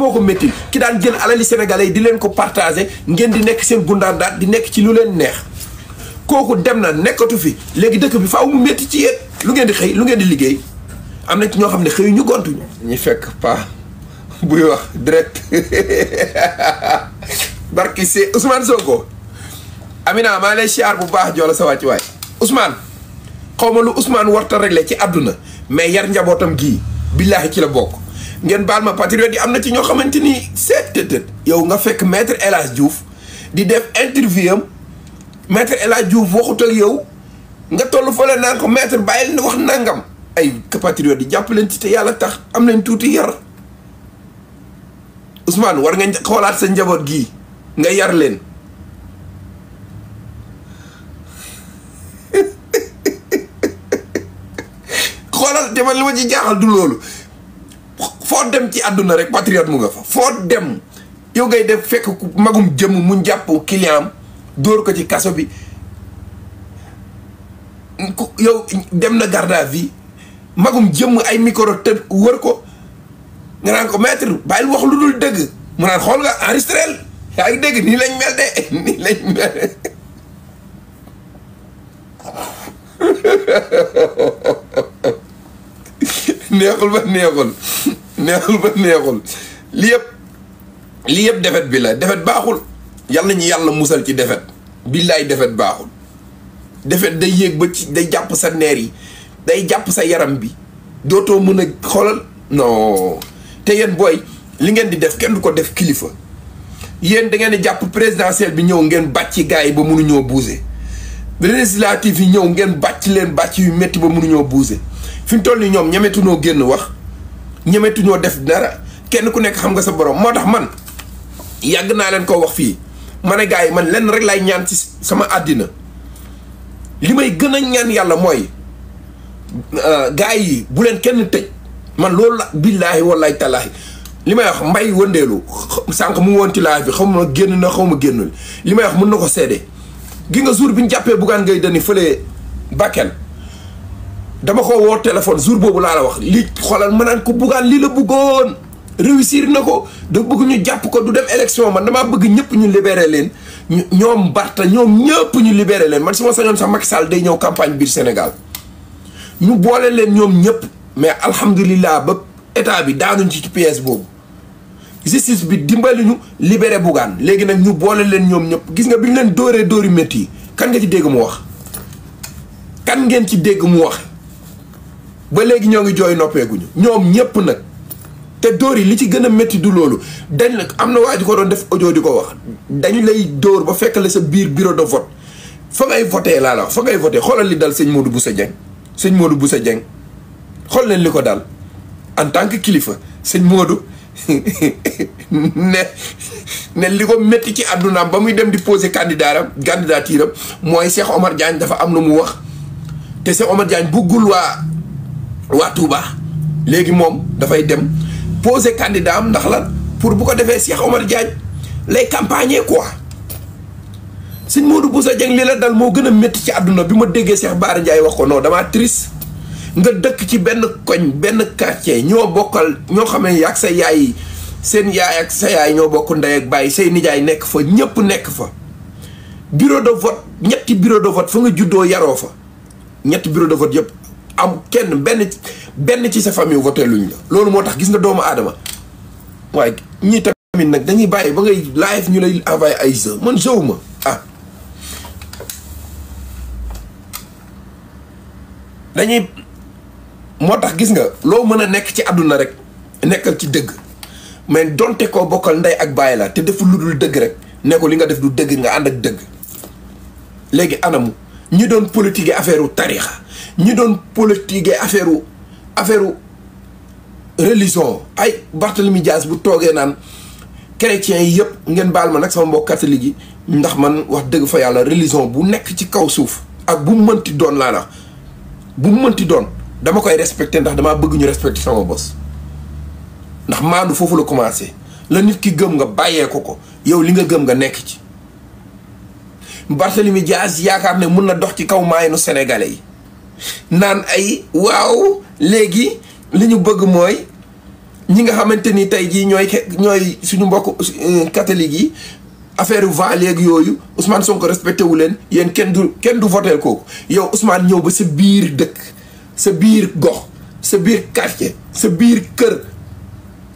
moo ko métti ki daan jël alali sénégalais yi di leen ko partagé ngeen di nekk seen gundaandaat di nekk ci lu leen neex kooku dem na nekkatu fi léegi dëkk bi faaw mu métti ci yéen lu ngeen di xëy lu ngeen di liggéey am na ci ñoo xam ne xëyu ñu gontuñu ñi fekk pa buy wax direct barki c'est Ousmane Sonko Amina maa lay siyaar bu baax joola sa wàcc waay Ousmane xaw ma lu Ousmane warta réglé ci àdduna mais yar njabootam gii billaahi ci la bokk ngeen baal ma patriote yi am na ci ñoo xamante ni seet tëtët yow nga fekk maître El Hadj Diouf di def interview am maître El Hadj Diouf waxut ak yow nga toll fële naan ko maître bàyyil wax nangam ay patriote yi jàpp leen ci te yàlla tax am nañ tuuti yar Ousmane war nga xoolaat sa njaboot gii nga yar leen xoolal demal li ma ci jaaxal du loolu foo dem ci àdduna rek patriote mu nga fa foo dem yow ngay def fekk ku magum jëmm mu jàpp client am dóor ko ci kaso bi yow dem na garde à vue magum jëmm ay micro te wër ko nga naan ko maître bàyyil wax lu dul dëgg mu naan xool nga enregistré yaa ngi dégg nii lañ mel de nii lañ mel neexul ba neexul neexul ba neexul lii yëpp defet bi la defet baaxul yal nañu yàlla musal ci defet billaay defet baaxul defet day yéeg ba ci day jàpp sa neer yi day jàpp sa yaram bi dootoo mën a xoolal non te yéen booy li ngeen di def kenn du ko def kilifa yéen da ngeen di jàpp présidentielle bi ñëw ngeen bàcc gars yi ba mënuñoo bouger législative yi ñëw ngeen bàcc leen bàcc yu métti ba mënuñoo bouger fi mu toll nii ñoom ñemetuñoo génn wax ñemetuñoo def dara kenn ku nekk xam nga sa borom moo tax man yàgg naa leen ko wax fii ma ne gars yi man lenn rek lay ñaan ci sama àddina li may gën a ñaan yàlla mooy gars yi bu leen kenn tëj man loolu la billaahi wallaahi tallaahi li may wax mbay wëndeelu sànq mu woon ci live bi xaw ma génn na xaw ma génnul li may wax mën na ko seede gi nga jour bi ñu jàppee Bougane Gueye Dany fële Bakel dama ko woo téléphone jour boobu laa la wax li xoolal ma naan ko Bougane lii la bëggoon réussir na ko da bëgg ñu jàpp ko du dem élection man damaa bëgg ñëpp ñu libéré leen ñoom Barta ñoom ñëpp ñu libéré leen man su ma sañoon sax Macky Sall day ñëw campagne biir Sénégal ñu boole leen ñoom ñëpp mais alhamdulilah ba état bi daanuñ ci pièce boobu justice bi dimbali ñu libéré Bougane léegi nag ñu boole leen ñoom ñëpp gis nga bi ñu leen dóoree dóori métti yi kan nga ci dégg mu wax kan ngeen ci dégg mu wax ba léegi ñoo ngi jooy noppeeguñu ñoom ñëpp nag te dóor yi li ci gën a métti du loolu dañ nag am na waa ji ko doon def audio di ko wax dañu lay dóor ba fekk la sa biir bureau de vote fa ngay voté laa la wax fa ngay voté xoolal li dal sëñ Modou Boussa Dieng sëñ Modou Boussa Dieng xool leen li ko dal en tant que kilifa sëñ Modou ne li ko métti ci àddunaam ba muy dem di poser candidature am mooy Cheikh Omar Diagne dafa am lu mu wax te Cheikh Omar Diagne buggul waa Touba léegi moom dafay dem poser candidat am ndax la pour bu ko defee Cheikh Omar Diagne lay campagner quoi sëñ Modou Boussa Dieng li la dal moo gën a métti ci àdduna bi ma déggee Cheikh Bara Ndiaye wax ko non damaa triste nga dëkk ci benn koñ benn quartier ñoo bokkal ñoo xam ne ak sa yaay seen yaay ak sa yaay ñoo bokk ndey ak bàyyi say nijaay nekk fa ñëpp nekk fa bureau de vote ñetti bureau de vote fa nga juddoo yaroo fa ñetti bureau de vote yëpp am kenn benn ci sa famille voté luñ la loolu moo tax gis nga doomu aadama waaye ñii tamit nag dañuy bàyyi ba ngay live ñu lay envoyé ay jeu man jeu ma dañuy moo tax gis nga loo mën a nekk ci àdduna rek nekkal ci dëgg mais donte koo bokkal ndey ak bàyyi la te deful lu dul dëgg rek ne ko li nga def du dëgg nga ànd ak dëgg léegi anamu ñi doon politiquer affaire u tarixa ñi doon politiquer affaire religion ay Barthélemy Dias bu toogee naan chrétiens yi yëpp ngeen baal ma nag sama mbokk catholique yi ndax man wax dëgg fa yàlla religion bu nekk ci kaw suuf ak bu mu mënti doon laa la bu mu mënti doon dama koy respecté ndax damaa bëgg ñu respecté sama bos ndax maandu foofu la commencé la nit ki gëm nga bàyyee ko yow li nga gëm nga nekk ci Barthélemy Dias yaakaar ne mun na dox ci kaw maayanu sénégalais yi naan ay waaw léegi li ñu bëgg mooy ñi nga xamante ni tey jii ñooy suñu mbokk catholique yi affaire va léegi yooyu Ousmane Sonko respecté wu leen yéen kenn du voté kooku yow Ousmane ñëw ba sa biir dëkk sa biir gox sa biir quartier sa biir kër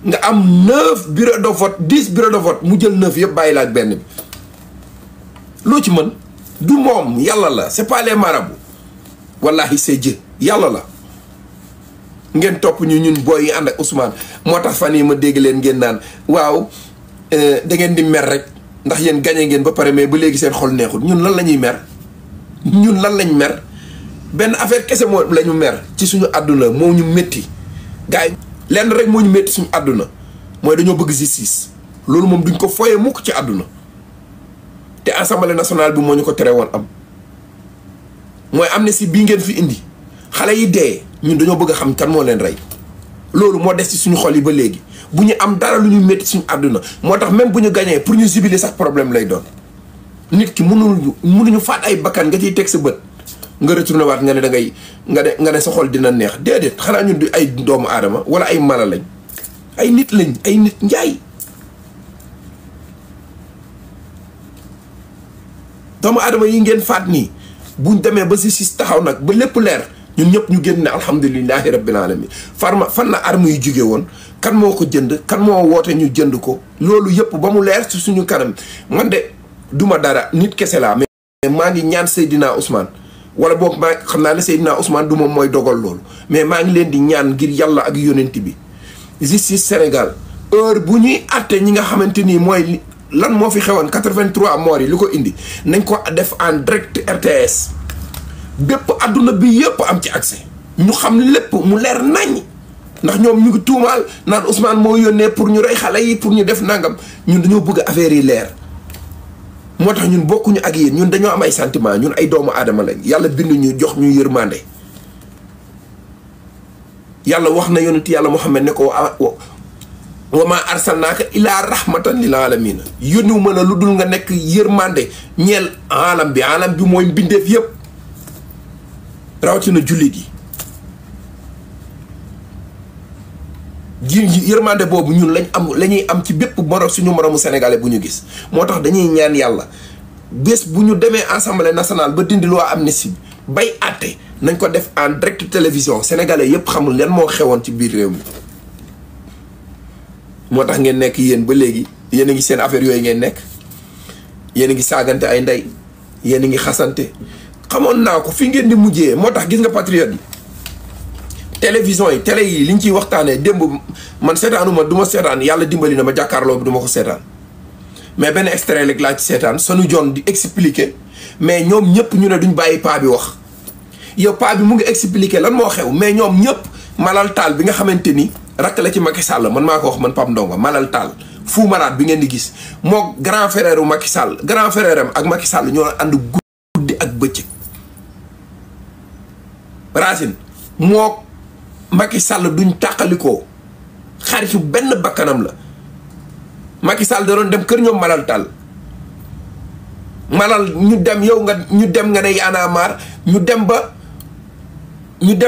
nga am 9 bureau de vote 10 bureau de vote mu jël 9 yëpp bàyyi la ak benn bi loo ci mën du moom yàlla la c'est pas les marabouts wallahi c'est Dieu yàlla la ngeen topp ñun booy yi ànd ak Ousmane moo tax fan yi ma dégg leen ngeen naan waaw da ngeen di mer rek ndax yéen gañe ngeen ba pare mais ba léegi seen xol neexul ñun lan la ñuy mer ñun lan lañ mer benn affaire kese moo la ñu mer ci suñu àdduna moo ñu métti gars yi lenn rek moo ñu métti suñu àdduna mooy dañoo bëgg justice loolu moom duñ ko foyee mukk ci àdduna te assemblée nationale bi moo ñu ko tere woon am mooy amnistie bii ngeen fi indi xale yi dee ñun dañoo bëgg a xam kan moo leen rey loolu moo des ci suñu xol yi ba léegi bu ñu am dara lu ñu métti suñu àdduna moo tax même bu ñu gañee pour ñu jubiler sax problème lay doon nit ki mënuñu faat ay bakkan nga ciy teg sa bët nga retourné waat nga ne da ngay nga ne sa xol dina neex déedéet xanaa ñun du ay doomu aadama wala ay mala lañ ay nit lañ ay nit njaay doomu aadama yi ngeen faat nii buñ demee ba justice taxaw nag ba lépp leer ñun ñëpp ñu génn ne alhamdulilahi rabbil alamin fan la arme yu jóge woon kan moo ko jënd kan moo woote ñu jënd ko loolu yëpp ba mu leer ci suñu kanam man de duma dara nit kese laa mais maa ngi ñaan Seydina Ousmane wala boog maa xam naa ne Seydina Ousmane du moom mooy dogal loolu mais maa ngi leen di ñaan ngir yàlla ak yonent bi justice Sénégal heure bu ñuy àtte ñi nga xamante nii mooy lan moo fi xewoon 83 morts yi lu ko indi nañ ko def en direct RTS bépp adduna bi yëpp am ci accès ñu xam lépp mu leer nañ ndax ñoom ñu ngi tuumaal naan Ousmane moo yónnee pour ñu rey xale yi pour ñu def nangam ñun dañoo bëgg affaire yi leer moo tax ñun bokkuñu ak yéen ñun dañoo am ay sentiment ñun ay doomu aadama lañ yàlla bind ñu jox ñu yërmande yàlla wax na yonent yàlla Muhammad ne ko wa ma arsalnaaka ilaa rahmatan lil alamina yónniwu ma la lu dul nga nekk yërmande ñeel alam bi mooy mbindeef yëpp rawatina jullit yi yërmande boobu ñun la ñuy am ci bépp suñu moromu sénégalais bu ñu gis moo tax dañuy ñaan yàlla bés bu ñu demee assemblée nationale ba dindi loi amnistie bay àtte nañ ko def en direct télévision sénégalais yëpp xamul leen moo xewoon ci biir réew mi moo tax ngeen nekk yéen ba léegi yéen a ngi seen affaire yooyu ngeen nekk yéen a ngi saagante ay ndey yéen a ngi xasante xamoon naa ko fi ngeen di mujjee moo tax gis nga patriote yi télévision yi télé yi liñ ciy waxtaanee démb man seetaanuma du ma seetaan yàlla dimbali na ma jàkkaarloo bi du ma ko seetaan mais benn extrait rek laa ci seetaan Sanu Jon di expliquer mais ñoom ñëpp ñu ne duñ bàyyi paa bi wax yow paa bi mu ngi expliquer lan moo xew mais ñoom ñëpp Malal Tall bi nga xamante ni rakk la ci Macky Sall man maa ko wax man Pape Ndongo Malal Tall Fou Malade bi ngeen di gis moo grand frère u Macky Sall grand frère am ak Macky Sall ñoo ànd guddi ak bëccëg Racine moo Macky Sall duñ tàqalikoo xaritu benn bakkanam la Macky Sall da doon dem kër ñoom Malal Tall Malal ñu dem nga ne yaanaa maar ñu dem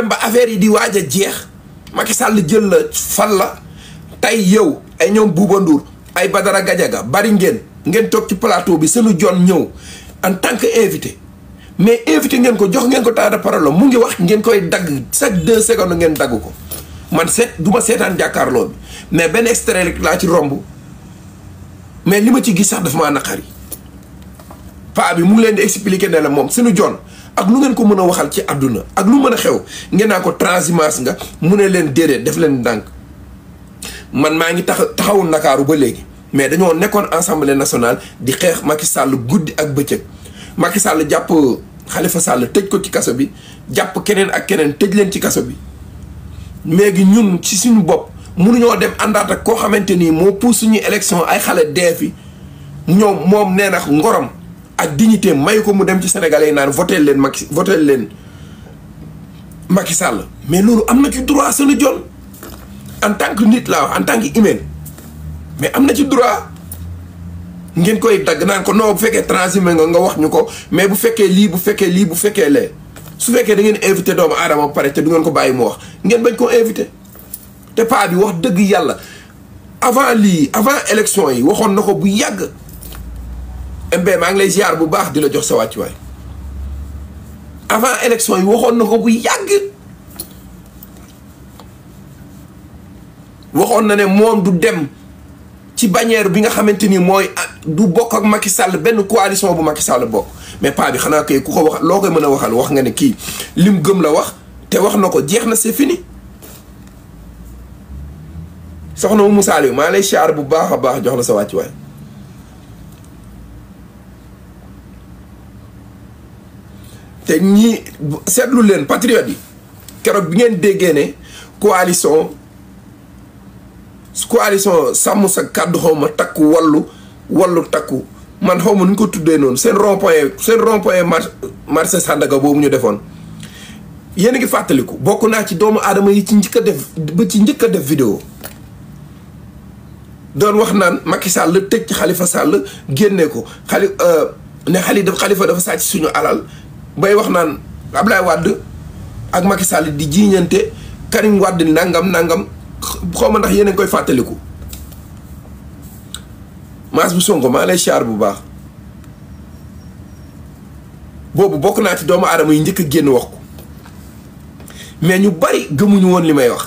ba affaire yi di waaj a jeex Macky Sall jël la fal la tey yow ay ñoom Bouba Ndour ay Badara Gadiaga bari ngeen toog ci plateau bi Sanu Jon ñëw en tant que invité mais invité ngeen ko jox ngeen ko temps de parole mu ngi wax ngeen koy dagg chaque 2 secondes ngeen dagg ko man du ma seetaan jàkkaarloo bi mais benn extrait rek laa ci romb mais li ma ci gis sax dafa maa naqari paa bi mu ngi leen di expliquer ne la moom Sanu Jon ak lu ngeen ko mën a waxal ci àdduna ak lu mën a xew ngeen naa ko transhumance nga mu ne leen déedéet def leen ndànk man maa ngi taxawu Ndakaaru ba léegi mais dañoo nekkoon assemblée nationale di xeex Macky Sall guddi ak bëccëg Macky Sall jàpp Khalifa Sall tëj ko ci kaso bi jàpp keneen ak keneen tëj leen ci kaso bi léegi ñun ci suñu bopp mënuñoo dem àndaat ak koo xamante nii moo pousse suñuy élection ay xale dee fi moom nee na ngorom ak dignité may ko mu dem ci Sénégalais yi naan voté leen Macky Sall mais loolu am na ci droit Sanu Jon en tant que nit laa wax en tant que humain mais am na ci droit ngeen koy dagg naan ko non bu fekkee transhumé nga wax ñu ko mais bu fekkee lii bu fekkee lee su fekkee da ngeen invité doomu aadama ba pare te du ngeen ko bàyyi mu wax ngeen bañ koo invité te paa bi wax dëgg yàlla avant lii avant élection yi waxoon na ko bu yàgg. MB maa ngi lay ziar bu baax di la jox sa wàccuwaay avant élection yi waxoon na ko bu yàgg. waxoon na ne moom du dem ci bannière bi nga xamante ni mooy du bokk ak Macky Sall benn coalition bu Macky Sall bokk mais paa bi xanaa kay ku ko wax loo koy mën a waxal wax nga ne kii lim gëm la wax te wax na ko jeex na c'est fini. soxna Oumou Saliou maa lay ziar bu baax a baax jox la sa wàccuwaay. te ñii seetlu leen patriote yi keroog bi ngeen déggee ne coalition sàmm sa kàddu xaw ma takku wallu takku man xaw ma nu ñu ko tuddee noonu seen rond-point marché Sandaga boobu ñu defoon. yéen a ngi fàttaliku bokk naa ci doomu aadama yi ci njëkk a def ba ci njëkk a def vidéo doon wax naan Macky Sall la tëj ci Khalifa Sall génne ko Khalifa dafa sàcc suñu alal. bay wax naan Ablaye Wade ak Macky Sall di jiiñante Karim Wade nangam xaw ma ndax yéen a ngi koy fàttaliku. Mass bu Sonko maa lay siyaar bu baax boobu bokk naa ci doomu aadama yi njëkk a génn wax ko mais ñu bari gëmuñu woon li may wax.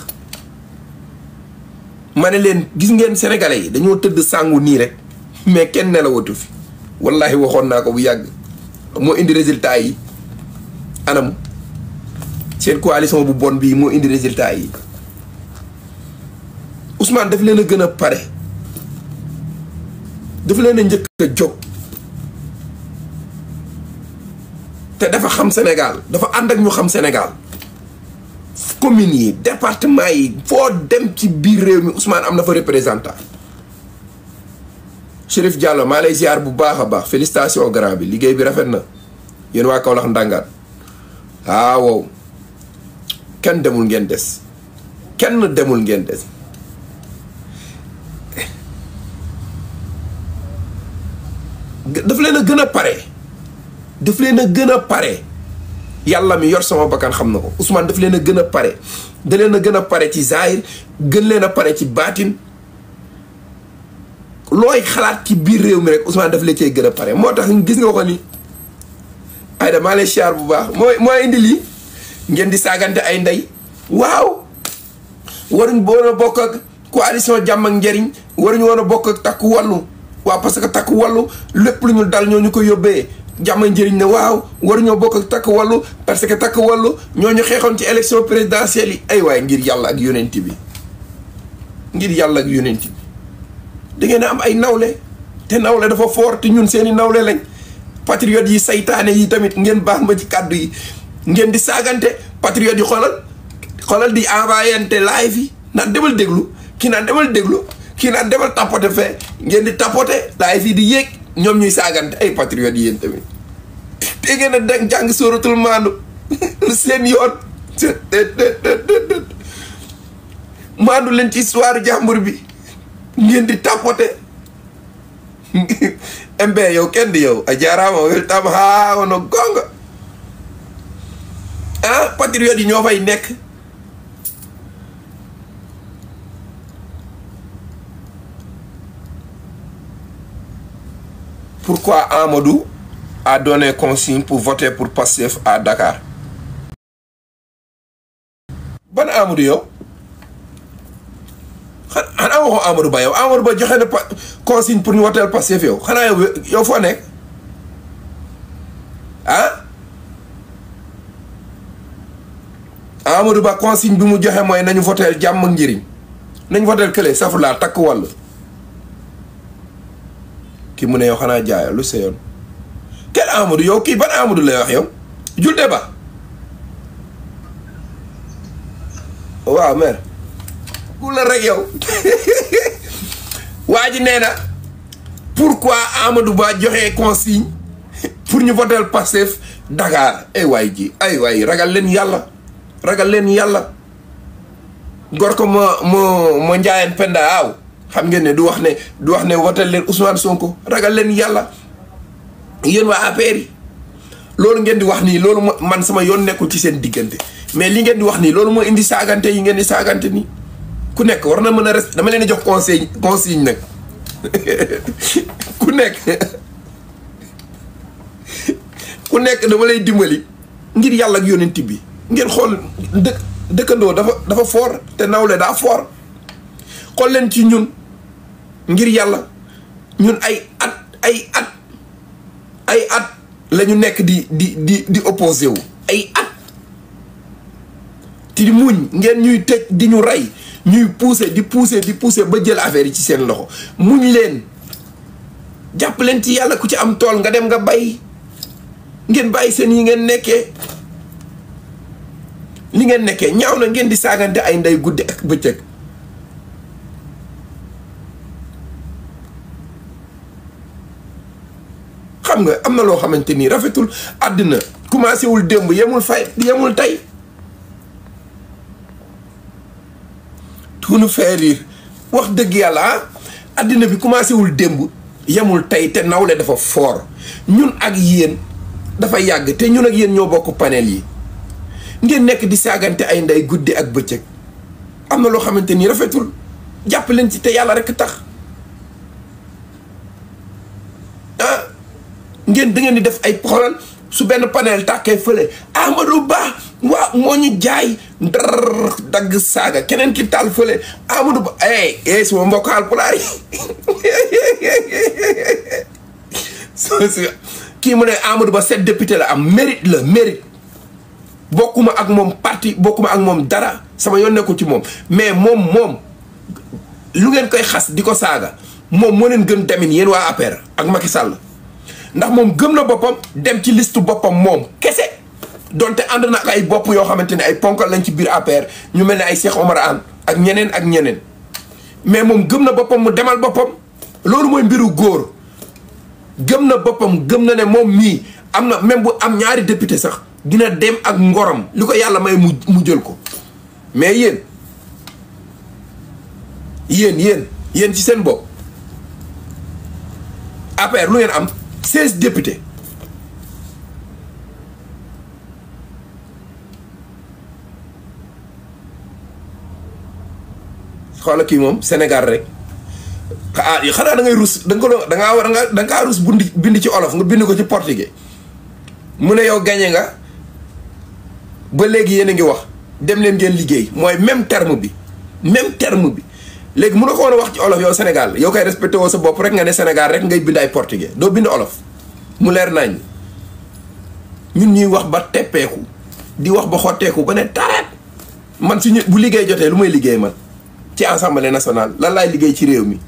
ma ne leen gis ngeen sénégalais yi dañoo tëdd sàngu nii rek mais kenn nelawatu fi wallahi waxoon naa ko bu yàgg moo indi résultat yi. anam seen coalition bu bon bii moo indi résultat yi Ousmane daf leen a gën a pare daf leen a njëkk a jóg te dafa xam Sénégal dafa ànd ak ñu xam Sénégal communes yi département yi foo dem ci biir réew mi Ousmane am na fa représentant. Chérif Diallo maa lay ziar bu baax a baax félicitation grand bi liggéey bi rafet na yéen waa Kaolack ndangaan waaw kenn demul ngeen des kenn demul ngeen des daf leen a gën a pare daf leen a gën a pare yàlla mi yor sama bakkan xam na ko Ousmane daf leen a gën a pare da leen a gën a pare ci zahir gën leen a pare ci baatin looy xalaat ci biir réew mi rek Ousmane daf leen cee gën a pare moo tax gis nga ko ni Aïda maa lay siyaar bu baax moo indi lii ngeen di saagante ay ndey waaw waruñ woon a bokk ak coalition jàmm ak njëriñ waruñu woon a bokk ak takku wàllu waaw parce que takku wàllu lépp lu ñu dal ñoo ñu ko yóbbee jàmm ak njëriñ ne waaw waruñoo bokk ak takku wàllu parce que takku wàllu ñoo ñu xeexoon ci élection présidentielle yi ay waay ngir yàlla ak yonent bi ngir yàlla ak yonent bi da ngeen a am ay nawle te nawle dafa fort te ñun seeni nawle lañ patriotes yi saytaane yi tamit ngeen baax ma ci kàddu yi ngeen di saagante patriotes yi xoolal di envoyante live yi naan demal déglu kii naan demal déglu kii naan demal tapote fee ngeen di tapote live yi di yéeg ñoom ñuy saagante ay patriotes yi yéen tamit te ngeen a dang jàng sóoratul maandu lu seen yoon maandu leen ci histoire jàmbur bi ngeen di tapote MB yow kenn di yow a jaaraama wel tam haa wono gonga ah patriotes yi ñoo fay nekk pourquoi Amadou a donné consigne pour voter pour Pastef à Dakar ban Amadou yow xanaa waxoo Amadou Ba yow Amadou Ba joxe na consigne pour ñu woteel Pastef yow xanaa yow foo nekk ah Amadou Ba consigne bi mu joxe mooy nañu voteel jàmm ak njëriñ nañu voteel kële safulaa takk wàll ki mu ne yow xanaa jaaya lu sa yoon kenn Amadou yow kii ban Amadou lay wax yow Julde Ba waaw mer ku la rek yow waa ji nee na pourquoi Amadou Ba joxe consigne pour ñu voteel Pastef Dakar ay waay ji ay waay ragal leen yàlla gor ko moo njaayeen penda aaw xam ngeen ne du wax ne voteel leen Ousmane Sonko ragal leen yàlla yéen waa APR yi loolu ngeen di wax nii loolu man sama yoon nekkul ci seen diggante mais li ngeen di wax nii loolu moo indi saagante yi ngeen di saagante nii ku nekk war na mën a dama leen di jox consigne nag ku nekk dama lay dimbali ngir yàlla ak yonent bi ngeen xool dëkkandoo dafa foor te nawle daa foor xool leen ci ñun ngir yàlla ñun ay at la ñu nekk di opposé wu ay at te di muñ ngeen ñuy tëj di ñu rey ñuy pousser ba jël affaire yi ci seen loxo muñ leen jàpp leen ci yàlla ku ci am tool nga dem nga bay ngeen bàyyi seen yi ngeen nekkee li ngeen nekkee ñaaw na ngeen di saagante ay ndey guddi ak bëccëg xam nga am na loo xamante ni rafetul àddina commencé wul démb yemul tey tout nous fait rire wax dëgg yàlla àddina bi commencé wul démb yemul tey te nawle dafa fort ñun ak yéen dafa yàgg te ñun ak yéen ñoo bokk panel yi ngeen nekk di saagante ay ndey guddi ak bëccëg am na loo xamante ni rafetul jàpp leen ci te yàlla rekk tax ngeen da ngeen di def ay xoolal su benn panel tàkkee fële Amadou Ba waaw moo ñu jaay ndar dagg saaga keneen ki taal fële Amadou Ba suma mbokk Haalpulaar yi kii mu ne Amadou Ba 7 député la am mérite bokkuma ak moom parti bokkuma ak moom dara sama yoon nekkul ci moom mais moom lu ngeen koy xas di ko saaga moom moo leen gën demin yéen waa APR ak Macky Sall ndax moom gëm na boppam dem ci liste boppam moom kese donte ànd na ak ay bopp yoo xamante ne ay ponkal lañ ci biir APR ñu mel ne ay Cheikh Omar Anne ak ñeneen mais moom gëm na boppam mu demal boppam loolu mooy mbiru góor gëm na boppam gëm na ne moom mii am na même bu am ñaari député sax dina dem ak ngorom li ko yàlla may mu jël ko mais yéen ci seen bopp APR lu ngeen am 16 députés xoola kii moom Sénégal rek xanaa da ngay rus da nga kaa rus bind ci olof nga bind ko ci portugais mu ne yow gañe nga ba léegi yéen a ngi wax dem leen ngeen liggéey mooy même terme bi léegi mun na ko woon a wax ci olof yow Sénégal yow koy respecté woo sa bopp rek nga ne Sénégal rek ngay bind ay portugais doo bind olof mu leer nañ ñun ñuy wax ba teppeeku di wax ba xotteeku ba ne tareet man suñu bu liggéey jotee lu may liggéey man ci Assemblée nationale lan laay liggéey ci réew mi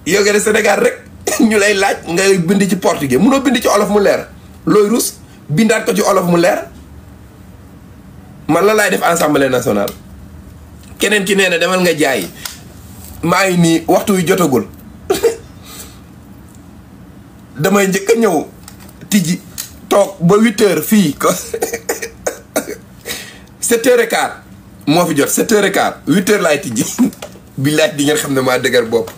yow nga ne Sénégal rek ñu lay laaj ngay bind ci portugais munoo bind ci olof mu leer looy rus bindaat ko ci olof mu leer man la laay def Assemblée nationale keneen ki nee na demal nga jaay maa ngi nii waxtu wi jotagul damay njëkk a ñëw tijji toog ba 8h fii ko 7h15 moo fi jot 7h15 8h laay tijji billaay di ngeen xam ne maa dëgër bopp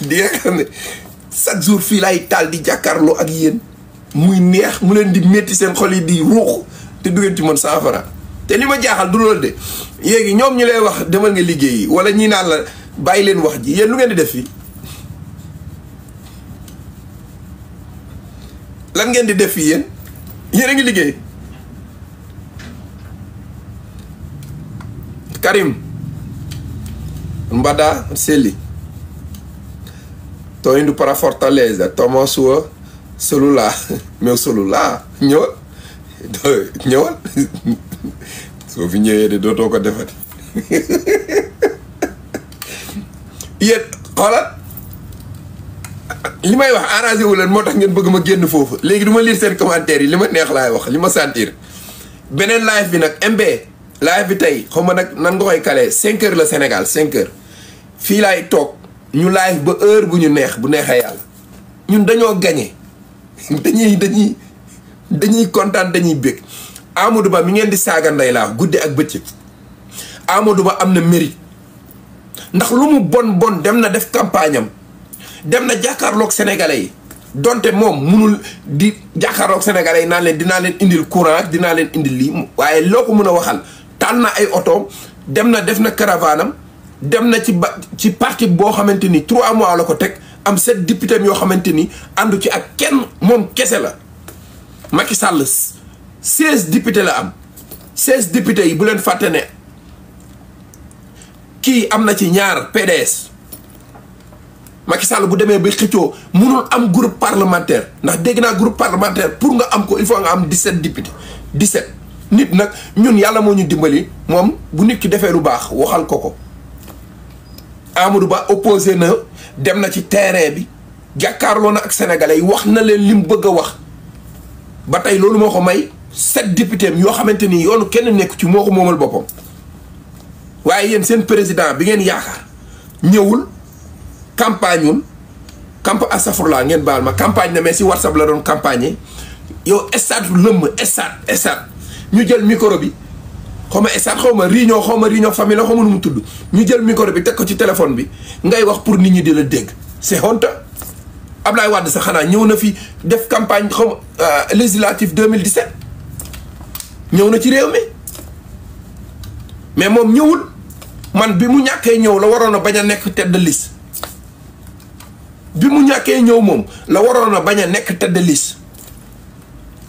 di nga xam ne chaque jour fii laay taal di jàkkaarloo ak yéen muy neex mu leen di métti seen xol yi di ruux te du ngeen ci mën saafara te li ma jaaxal du loolu de yéegi ñoom ñu lay wax demal nga liggéeyi wala ñii naan la bàyyi leen wax ji yéen lu ngeen di def fii lan ngeen di def fii yéen a ngi liggéey Karim Mbada Selli tô indo para Fortaleza toma sua celular meu celular ñëwal soo fi ñëwee de dootoo ko defati yéen xoolal li may wax arrangé wu leen moo tax ngeen bëgg ma génn foofu léegi du ma lire seen commentaire yi li ma neex laay wax li ma sentir beneen live bi nag MB live bi tey xaw ma nag nan nga koy kalee 5 heures la Sénégal 5 heures fii laay toog ñu live ba heure bu ñu neex bu neexee yàlla ñun dañoo gagné dañuy kontaan dañuy bég Amadou Ba mi ngeen di saaga ndey laa guddi ak bëccëg Amadou Ba am na mérite ndax lu mu bon dem na def campagne am dem na jàkkaarloog sénégalais yi donte moom munul di jàkkaaroog sénégalais yi naan leen dinaa leen indil courant dinaa leen indil lii waaye loo ko mën a waxal taal na ay oto dem na def na caravanam dem na ci parti boo xamante ni 3 mois la ko teg am 7 députés yoo xamante ni àndu ci ak kenn moom kese la Macky Sall 16 députés la am 16 députés yi bu leen fàtte ne kii am na ci ñaar PDS Macky Sall bu demee ba xëccoo munul am groupe parlementaire ndax dégg naa groupe parlementaire pour nga am ko il faut nga am 17 députés 17 nit nag ñun yàlla moo ñu dimbali moom bu nit ki defee lu baax waxal ko Amadou Ba opposé na dem na ci terrain bi jàkkaarloo na ak sénégalais yi wax na leen li mu bëgg a wax ba tey loolu moo ko may 7 députés yoo xamante ni yoonu kenn nekku ci moo ko moomal boppam waaye yéen seen président bi ngeen yaakaar ñëwul campagne asafurlaa ngeen baal ma campagne na mais si WhatsApp la doon campagne yow stade lëmm stade ñu jël micro bi xaw ma stade xaw ma réunion famille la xaw ma nu mu tudd ñu jël micro bi teg ko ci téléphone bi ngay wax pour nit ñi di la dégg c'est honte. Ablaye Wade sax xanaa ñëw na fi def campagne xaw ma législative 2017 ñëw na ci réew mi mais moom ñëwul man bi mu ñàkkee ñëw la waroon a bañ a nekk tête de liste bi mu ñàkkee ñëw moom la waroon a bañ a nekk tête de liste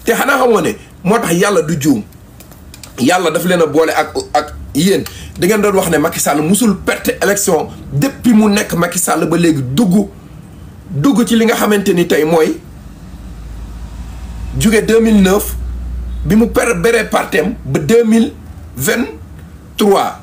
te xanaa xamoo ne moo tax yàlla du juum yàlla daf leen a boole ak yéen da ngeen doon wax ne Macky Sall musul perte élection depuis mu nekk Macky Sall ba léegi dugg ci li nga xamante ni tey mooy jóge 2009 bi mu beree partem ba 2023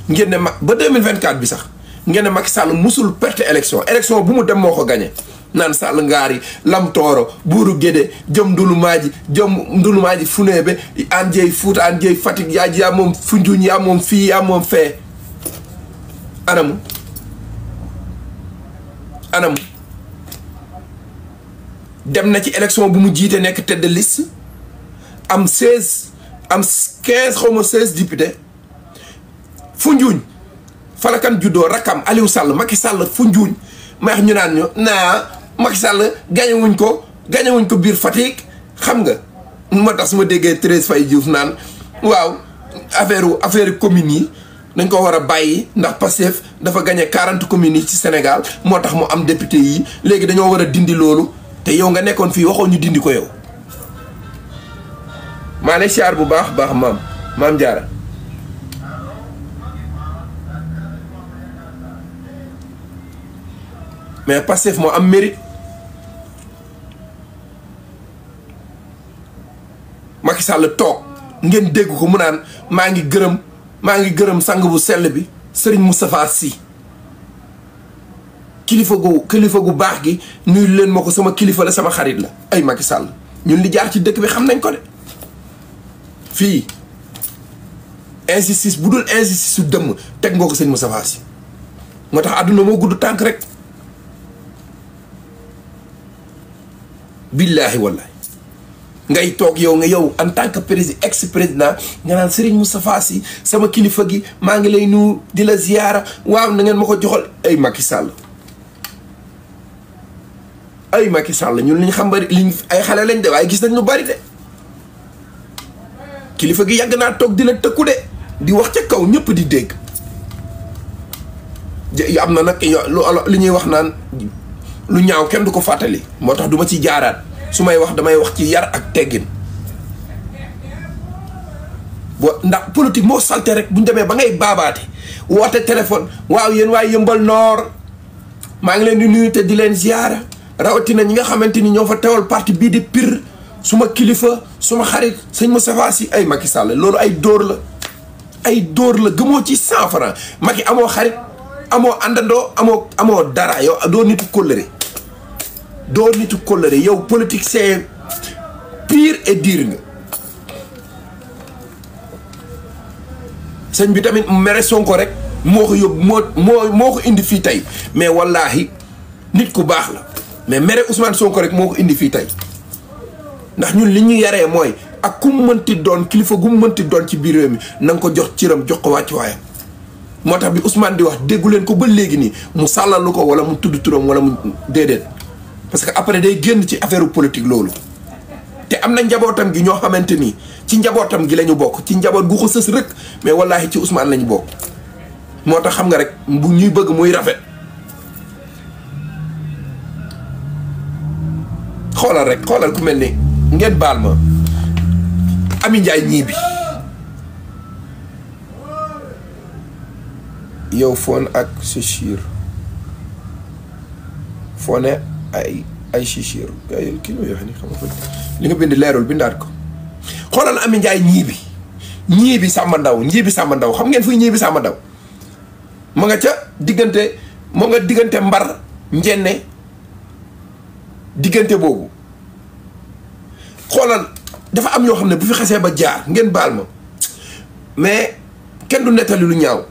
ngeen ne ba 2024 bi sax ngeen ne Macky Sall musul perte élection bu mu dem moo ko gagné naan Sall ngaari lam tooro buuru gédé jëm ndulumaaji funeebe an jeey Fuuta an jeey Fatick yaa moom Foundiougne yaa moom fii yaa moom fee anamu dem na ci élection bu mu jiite nekk tête de liste am 16 am 15 xaw ma 16 députés Foundiougne falakan juddoo rakkam Aliou Sall Macky Sall Foundiougne ma wax ñu naan ñu Macky Sall gañewuñ ko biir Fatick xam nga moo tax su ma déggee Thérèse Faye Diouf naan waaw affaire communes yi dañ ko war a bàyyi ndax Pastef dafa gagné 40 communes yi ci Sénégal moo tax mu am député yi léegi dañoo war a dindi loolu te yow nga nekkoon fii waxoo ñu dindi ko yow maa lay siyaar bu baax maam Diarra mais Pastef moo am mérite Macky Sall toog ngeen dégg ko mu naan maa ngi gërëm sang bu sell bi Serigne Moustapha Sy kilifa gu baax gi nuyu leen ma ko sama kilifa la sama xarit la ay Macky Sall ñun li jaar ci dëkk bi xam nañ ko de fii injustice bu dul injustice su dëmm teg nga ko sëñ Moustapha Sy moo tax àdduna moo gudd tànk rek billaahi wallaahi ngay toog yow en tant que ex président nga naan Serigne Moustapha Sy sama kilifa gi maa ngi lay nuyu di la ziyaara waaw na ngeen ma ko joxal ay Macky Sall ñun liñ xam bari liñ ay xale lañ de waaye gis nañ lu bari de kilifa gi yàgg naa toog di la tëkku de di wax ca kaw ñëpp di dégg am na nag li ñuy wax naan lu ñaaw kenn du ko fàttali moo tax du ma ci jaaraat su may wax damay wax ci yar ak teggin ndax politique moo salte rek bu ñu demee ba ngay baabaate woote téléphone waaw yéen waaye Yeumbeul Nord maa ngi leen di nuyu te di leen ziyaara rawatina ñi nga xamante ni ñoo fa teewal parti bii di Pire suma kilifa suma xarit sëñ Moustapha Sy ay Macky Sall loolu ay dóor la gëmoo ci 100 francs Macky amoo xarit amoo àndandoo amoo dara yow doo nitu kóllëre yow politique c'est pire et dire nga sëñ bi tamit mere Sonko rek moo ko yóbbu moo ko indi fii tey mais wallaahi nit ku baax la mais mere Ousmane Sonko rek moo ko indi fii tey ndax ñun li ñu yaree mooy ak ku mu mënti doon kilifa gu mu mënti doon ci biir réew mi na nga ko jox ciram jox ko wàcc waayam moo tax bi Ousmane di wax déggu leen ko ba léegi nii mu sàllalu ko wala mu tudd turam wala mu déedéet parce que après day génn ci affaire politique loolu te am na njabootam gi ñoo xamante ni ci njabootam gi la ñu bokk ci njaboot gu ko sës rek mais wallaahi ci Ousmane la ñu bokk moo tax xam nga rek bu ñuy bëgg muy rafet xoolal rek xoolal ku mel ni ngeen baal ma Ami Ndiaye ñii bi yow foon ak chichir foone ay chichir kii la wax ni xam nga li nga bind leerul bindaat ko xoolal Ami Ndiaye ñii bi Samba Ndaw xam ngeen fuy ñii bi Samba Ndaw ma nga ca diggante mbar njenne diggante boobu xoolal dafa am ñoo xam ne bu fi xasee ba jaar ngeen baal ma mais kenn du nettali lu ñaaw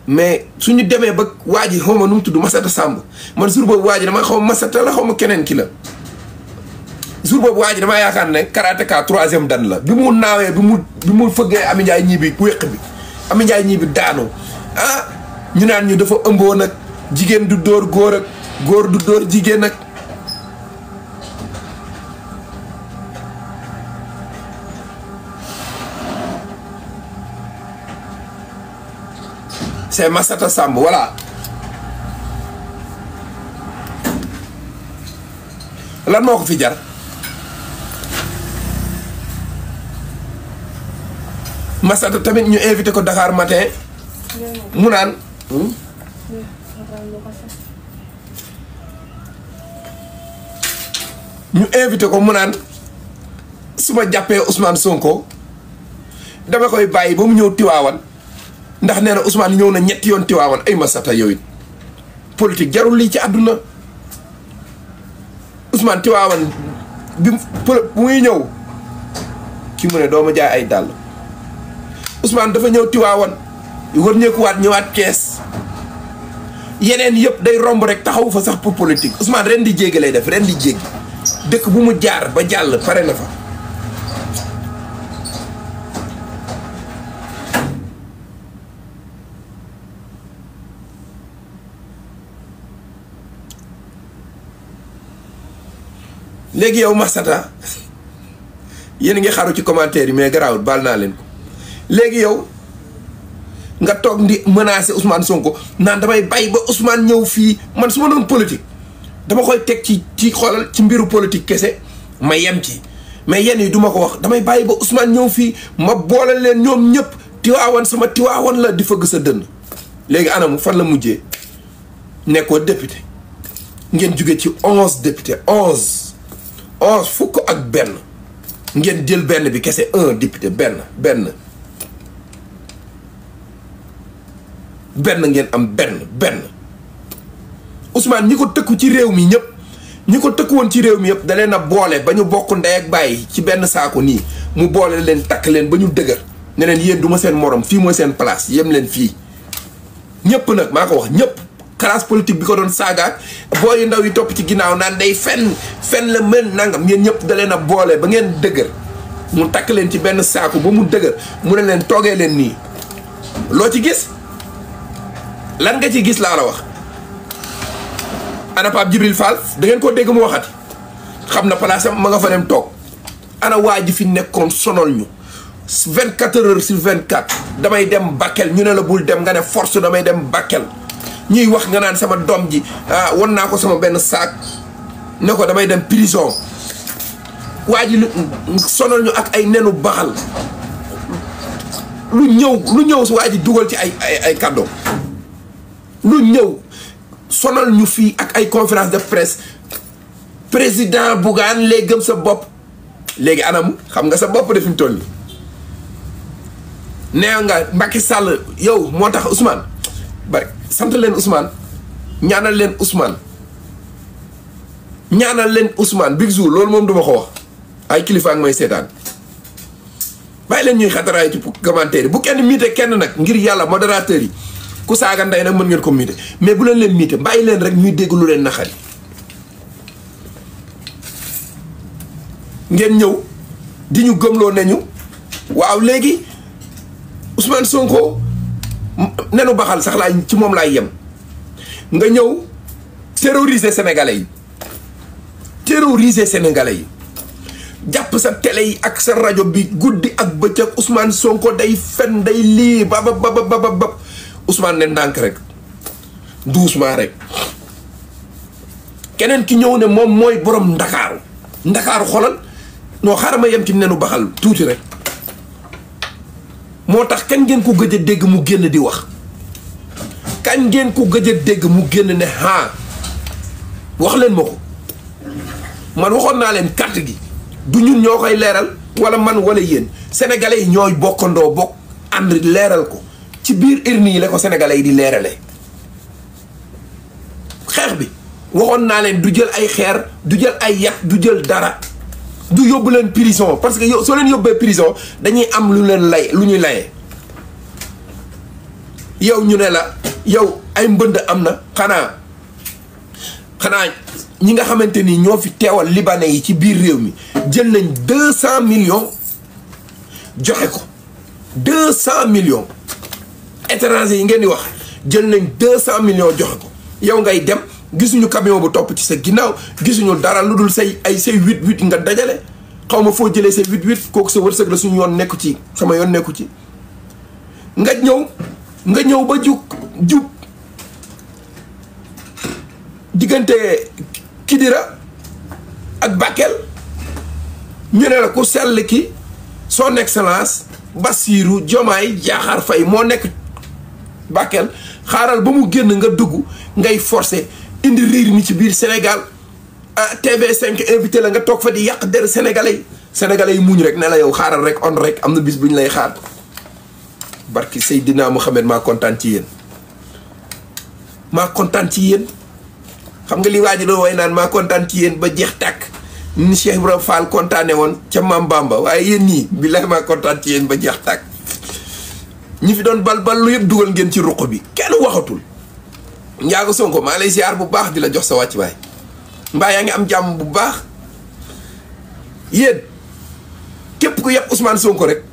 mais suñu demee ba waa ji xaw ma nu mu tudd Massata Samb man jour boobu waa ji dama xaw ma Massata la xaw ma keneen ki la jour boobu waa ji damaa yaakaar ne karatéka 3e dan la bi mu naawee bi mu fëggee Ami Ndiaye ñii bi wéq bi Ami Ndiaye ñii bi daanu ñu naan ñu dafa ëmboon ak jigéen du dóor góor ak góor du dóor jigéen ak c'est Massata Samb voilà lan moo ko fi jar Massata tamit ñu invité ko Dakar Matin mu naan ñu invité ko mu naan su ma jàppee Ousmane Sonko dama koy bàyyi ba mu ñëw Tiwaawan ndax nee na Ousmane ñëw na ñetti yoon Tiwaawan ay Massata yow it politique jarul lii ci àdduna Ousmane Tiwaawan bi muy ñëw ki mu ne doo ma jaay ay dàll Ousmane dafa ñëw Tiwaawan war ñeekuwaat ñëwaat Kees yeneen yëpp day romb rek taxaw fa sax pour politique Ousmane ren di jéggi lay def ren di jéggi dëkk bu mu jaar ba jàll pare na fa léegi yow Massata yéen ngi xaru ci commentaire yi mais garaawut baal naa leen ko léegi yow nga toog di menacer Ousmane Sonko naan damay bàyyi ba Ousmane ñëw fii man su ma doon politique dama koy teg ci xoolal ci mbiru politique kese ma yem ci mais yenn yi duma ko wax damay bàyyi ba Ousmane ñëw fii ma boole leen ñoom ñëpp Tiwaawan sama Tiwaawan la di fëgg sa dënn léegi anamu fan la mujjee nekkoo député ngeen jóge ci 11 député 11 fukk ak benn ngeen jël benn bi kese 1 député benn ngeen am benn Ousmane ñi ko tëkku ci réew mi ñëpp ñi ko tëkku woon ci réew mi yëpp da leen a boole ba ñu bokk ndey ak bàyyi ci benn saako nii mu boole leen takk leen ba ñu dëgër ne leen yéen du ma seen morom fii mooy seen place yem leen fii ñëpp nag maa ko wax ñëpp classe politique bi ko doon saagaat booy ndaw yi topp ci ginnaaw naan day fen la mën nangam yéen ñëpp da leen a boole ba ngeen dëgër mu takk leen ci benn saako ba mu dëgër mu ne leen toogee leen nii loo ci gis lan nga ci gis laa la wax ana Pape Djibril Fall da ngeen ko dégg mu waxati xam na place am ma nga fa dem toog ana waa ji fi nekkoon sonal ñu 24 heures sur 24 damay dem Bakel ñu ne la bul dem nga ne force damay dem Bakel ñuy wax nga naan sama doom ji wan naa ko sama benn saak ne ko damay dem prison waa ji sonal ñu ak ay nenu baxal lu ñëw waa ji dugal ci ay kàddoom lu ñëw sonal ñu fii ak ay conférence de presse président Bougane léegi gëm sa bopp léegi anam xam nga sa bopp def ñu toll nii nee nga Macky Sall yow moo tax Ousmane bari sant leen Ousmane ñaanal leen Ousmane Big Zou loolu moom duma ko wax ay kilifa ak may seetaan bàyyi leen ñuy xataraay ci commentaire yi bu kenn miite kenn nag ngir yàlla modérateur yi ku saaga ndey nag mën ngeen ko miite mais bu leen miite bàyyi leen rek ñuy dégg lu leen naxari ngeen ñëw di ñu gëmloo ne ñu waaw léegi Ousmane Sonko nenu baxal sax laay ci moom laay yem nga ñëw terroriser sénégalais yi terroriser sénégalais yi jàpp sa télé yi ak sa rajo bi guddi ak bëccëg Ousmane Sonko day fen day lii ba Ousmane ne ndànk rek doucement rek keneen ki ñëw ne moom mooy borom ndakaaru xolal noo xaaral ma yem ci nenu baxal tuuti rek moo tax kañ ngeen ko gëj a dégg mu génn di wax kañ ngeen ko gëj a dégg mu génn ne wax leen ma ko man waxoon naa leen carte gi du ñun ñoo koy leeral wala man wala yéen sénégalais yi ñooy bokkandoo bokk ànd leeral ko ci biir urne yi la ko sénégalais yi di leeralee xeex bi waxoon naa leen du jël ay xeer du jël ay yat du jël dara du yóbbu leen prison parce que yow soo leen yóbbee prison dañuy am lu leen lay lu ñuy layee yow ñu ne la yow ay mbënd am na xanaa ñi nga xamante ni ñoo fi teewal libanais yi ci biir réew mi jël nañ 200 millions joxe ko 200 millions étrangers yi ngeen di wax jël nañ 200 millions joxe ko yow ngay dem gisuñu camion bu topp ci sa ginnaaw gisuñu dara lu dul say 8-8 nga dajale xaw ma foo jëlee say 8-8 kooku sa wërsëg la suñu yoon nekku ci sama yoon nekku ci nga ñëw ba jub diggante Kidira ak Bakel ñu ne la ku sell ki son excellence Bassirou Diomaye Diakhar Faye moo nekk Bakel xaaral ba mu génn nga dugg ngay forcer indi riir mi ci biir Sénégal TV5 invité la nga toog fa di yàq der sénégalais yi muñ rek ne la yow xaaral rek on rek am na bis bu ñu lay xaar barki Seydina Mouhamed maa kontaan ci yéen xam nga li waa ji doon way naan maa kontaan ci yéen ba jeex tàkk ni Cheikh Ibrahima Fall kontaane woon ca Maam Bamba waaye yéen ñii billahi maa kontaan ci yéen ba jeex tàkk ñi fi doon bal lu yëpp dugal ngeen ci ruq bi kenn waxatul Ndiago Sonko maa lay ziar bu baax di la jox sa wàcc baay mbaa yaa ngi am jàmm bu baax yéen képp ku yëpp Ousmane Sonko rek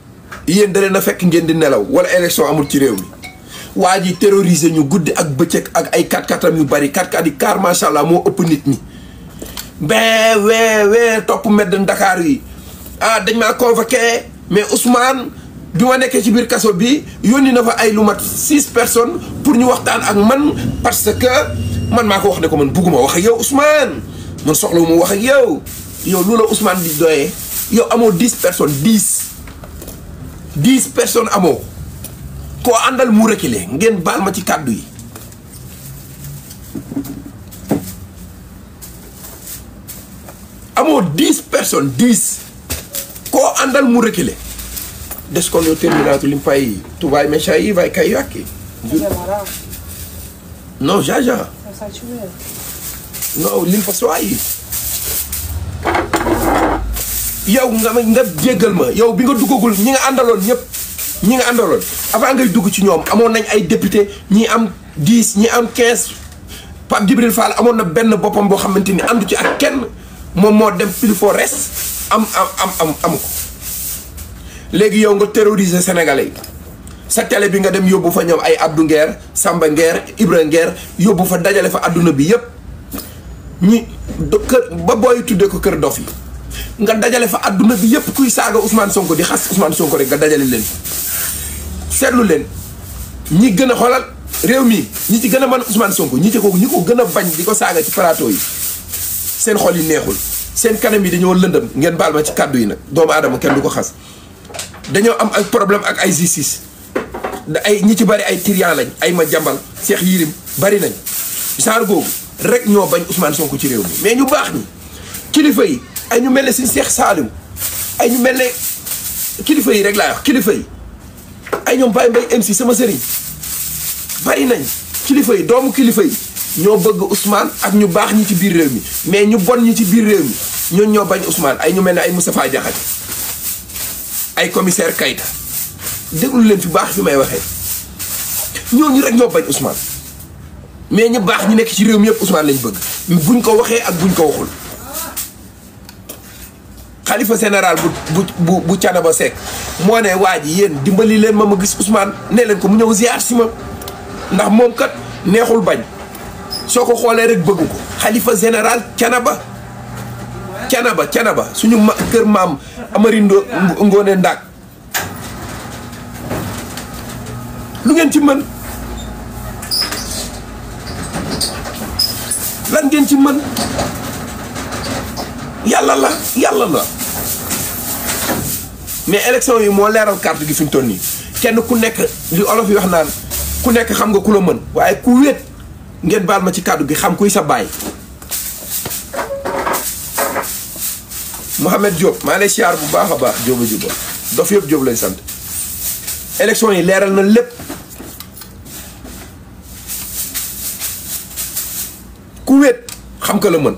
yéen da leen a fekk ngeen di nelaw wala élection amul ci réew mi waa ji terroriser ñu guddi ak bëccëg ak ay 4x4 yu bari 4x4 yi car macha allah moo ëpp nit ñi wee topp mbedd Dakar yi dañ maa convoqué mais Ousmane bi ma nekkee ci biir kaso bi yónni na fa ay lu mat 6 personnes pour ñu waxtaan ak man parce que man maa ko wax ne ko man bugguma wax ak yow Ousmane man soxla mu wax ak yow lu la Ousmane di doyee yow amoo 10 personnes 10 personnes amoo koo àndal mu reculer ngeen baal ma ci kàddu yi amoo 10 personnes 10 koo àndal mu reculer desconto terminato limpai tu vai mexer aí vai cair aqui não já não limpa só aí yow nga jéggal ma yow bi nga duggagul ñi nga àndaloon avant ngay dugg ci ñoom amoon nañ ay député ñi am 10 ñi am 15 Pape Djibril Fall amoon na benn boppam boo xamante ni àndu ci ak kenn moom moo dem pile for res am ko léegi yow nga terroriser sénégalais yi sa télé bi nga dem yóbbu fa ñoom ay Abdou Nguer Samba Nguer Ibra Nguer yóbbu fa dajale fa adduna bi yépp ñi kër ba booy tuddee ko kër dof yi nga dajale fa adduna bi yépp kuy saaga Ousmane Sonko di xas Ousmane Sonko rek nga dajale leen seetlu leen ñi gën a xoolal réew mi ñi ci gën a mën Ousmane Sonko ñi ko gën a bañ di ko saaga ci plateau yi seen xol yi neexul seen kanam yi dañoo lëndëm ngeen baal ma ci kàddu yi nag doomu aadama kenn du ko xas dañoo am ay problème ak ay justice ay ñi ci bari ay trian lañ ay ma jàmbal Cheikh Yirim bari nañ genre googu rek ñoo bañ Ousmane Sonko ci réew mi mais ñu baax ñi kilifa yi ay ñu mel ne si Cheikh Saliou ay ñu mel ne kilifa yi rek laa wax kilifa yi ay ñoom Baye Mbaye MC sama sëriñ bari nañ kilifa yi doomu kilifa yi ñoo bëgg Ousmane ak ñu baax ñi ci biir réew mi mais ñu bon ñi ci biir réew mi ñooñu ñoo bañ Ousmane ay ñu mel ne ay Moustapha Diakhaté ay commissaire Kayta déglu leen fi baax fi may waxee ñooñu rek ñoo bañ Ousmane mais ñu baax ñi nekk ci réew mi yëpp Ousmane lañ bëgg buñ ko waxee ak buñ ko waxul. xalifa général bu Thiénaba Seck moo ne waa ji yéen dimbali leen ma gis Ousmane ne leen ko mu ñëw ziar si ma ndax moom kat neexul bañ soo ko xoolee rek bëgg ko xalifa général Thiénaba Canaba suñu kër maam Amari Ngoone Ndaak lu ngeen ci mën lan ngeen ci mën yàlla la mais élection yi moo leeral carte gi fi mu toll nii kenn ku nekk li olof yi wax naan ku nekk xam nga ku la mën waaye ku wéet ngeen baal ma ci kàddu gi xam kuy sa baay. Mohamed Diop maa lay siyaar bu baax a baax Diop dof yëpp Diop lañ sant élection yi leeral na lépp ku wéet xam ka la mën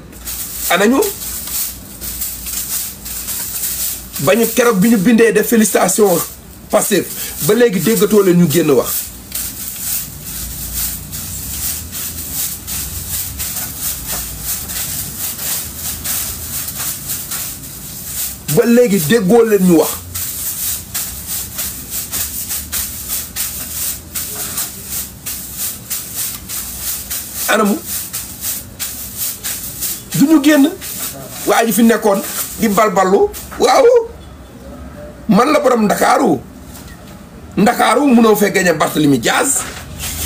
anañu bañu keroog bi ñu bindee def félicitation Pastef ba léegi déggatoo leen ñu génn wax ba léegi déggoo leen ñu wax anamu du ñu génn waa ji fi nekkoon di balballu waaw man la borom ndakaaru munoo fee gañe Barthélemy Diaz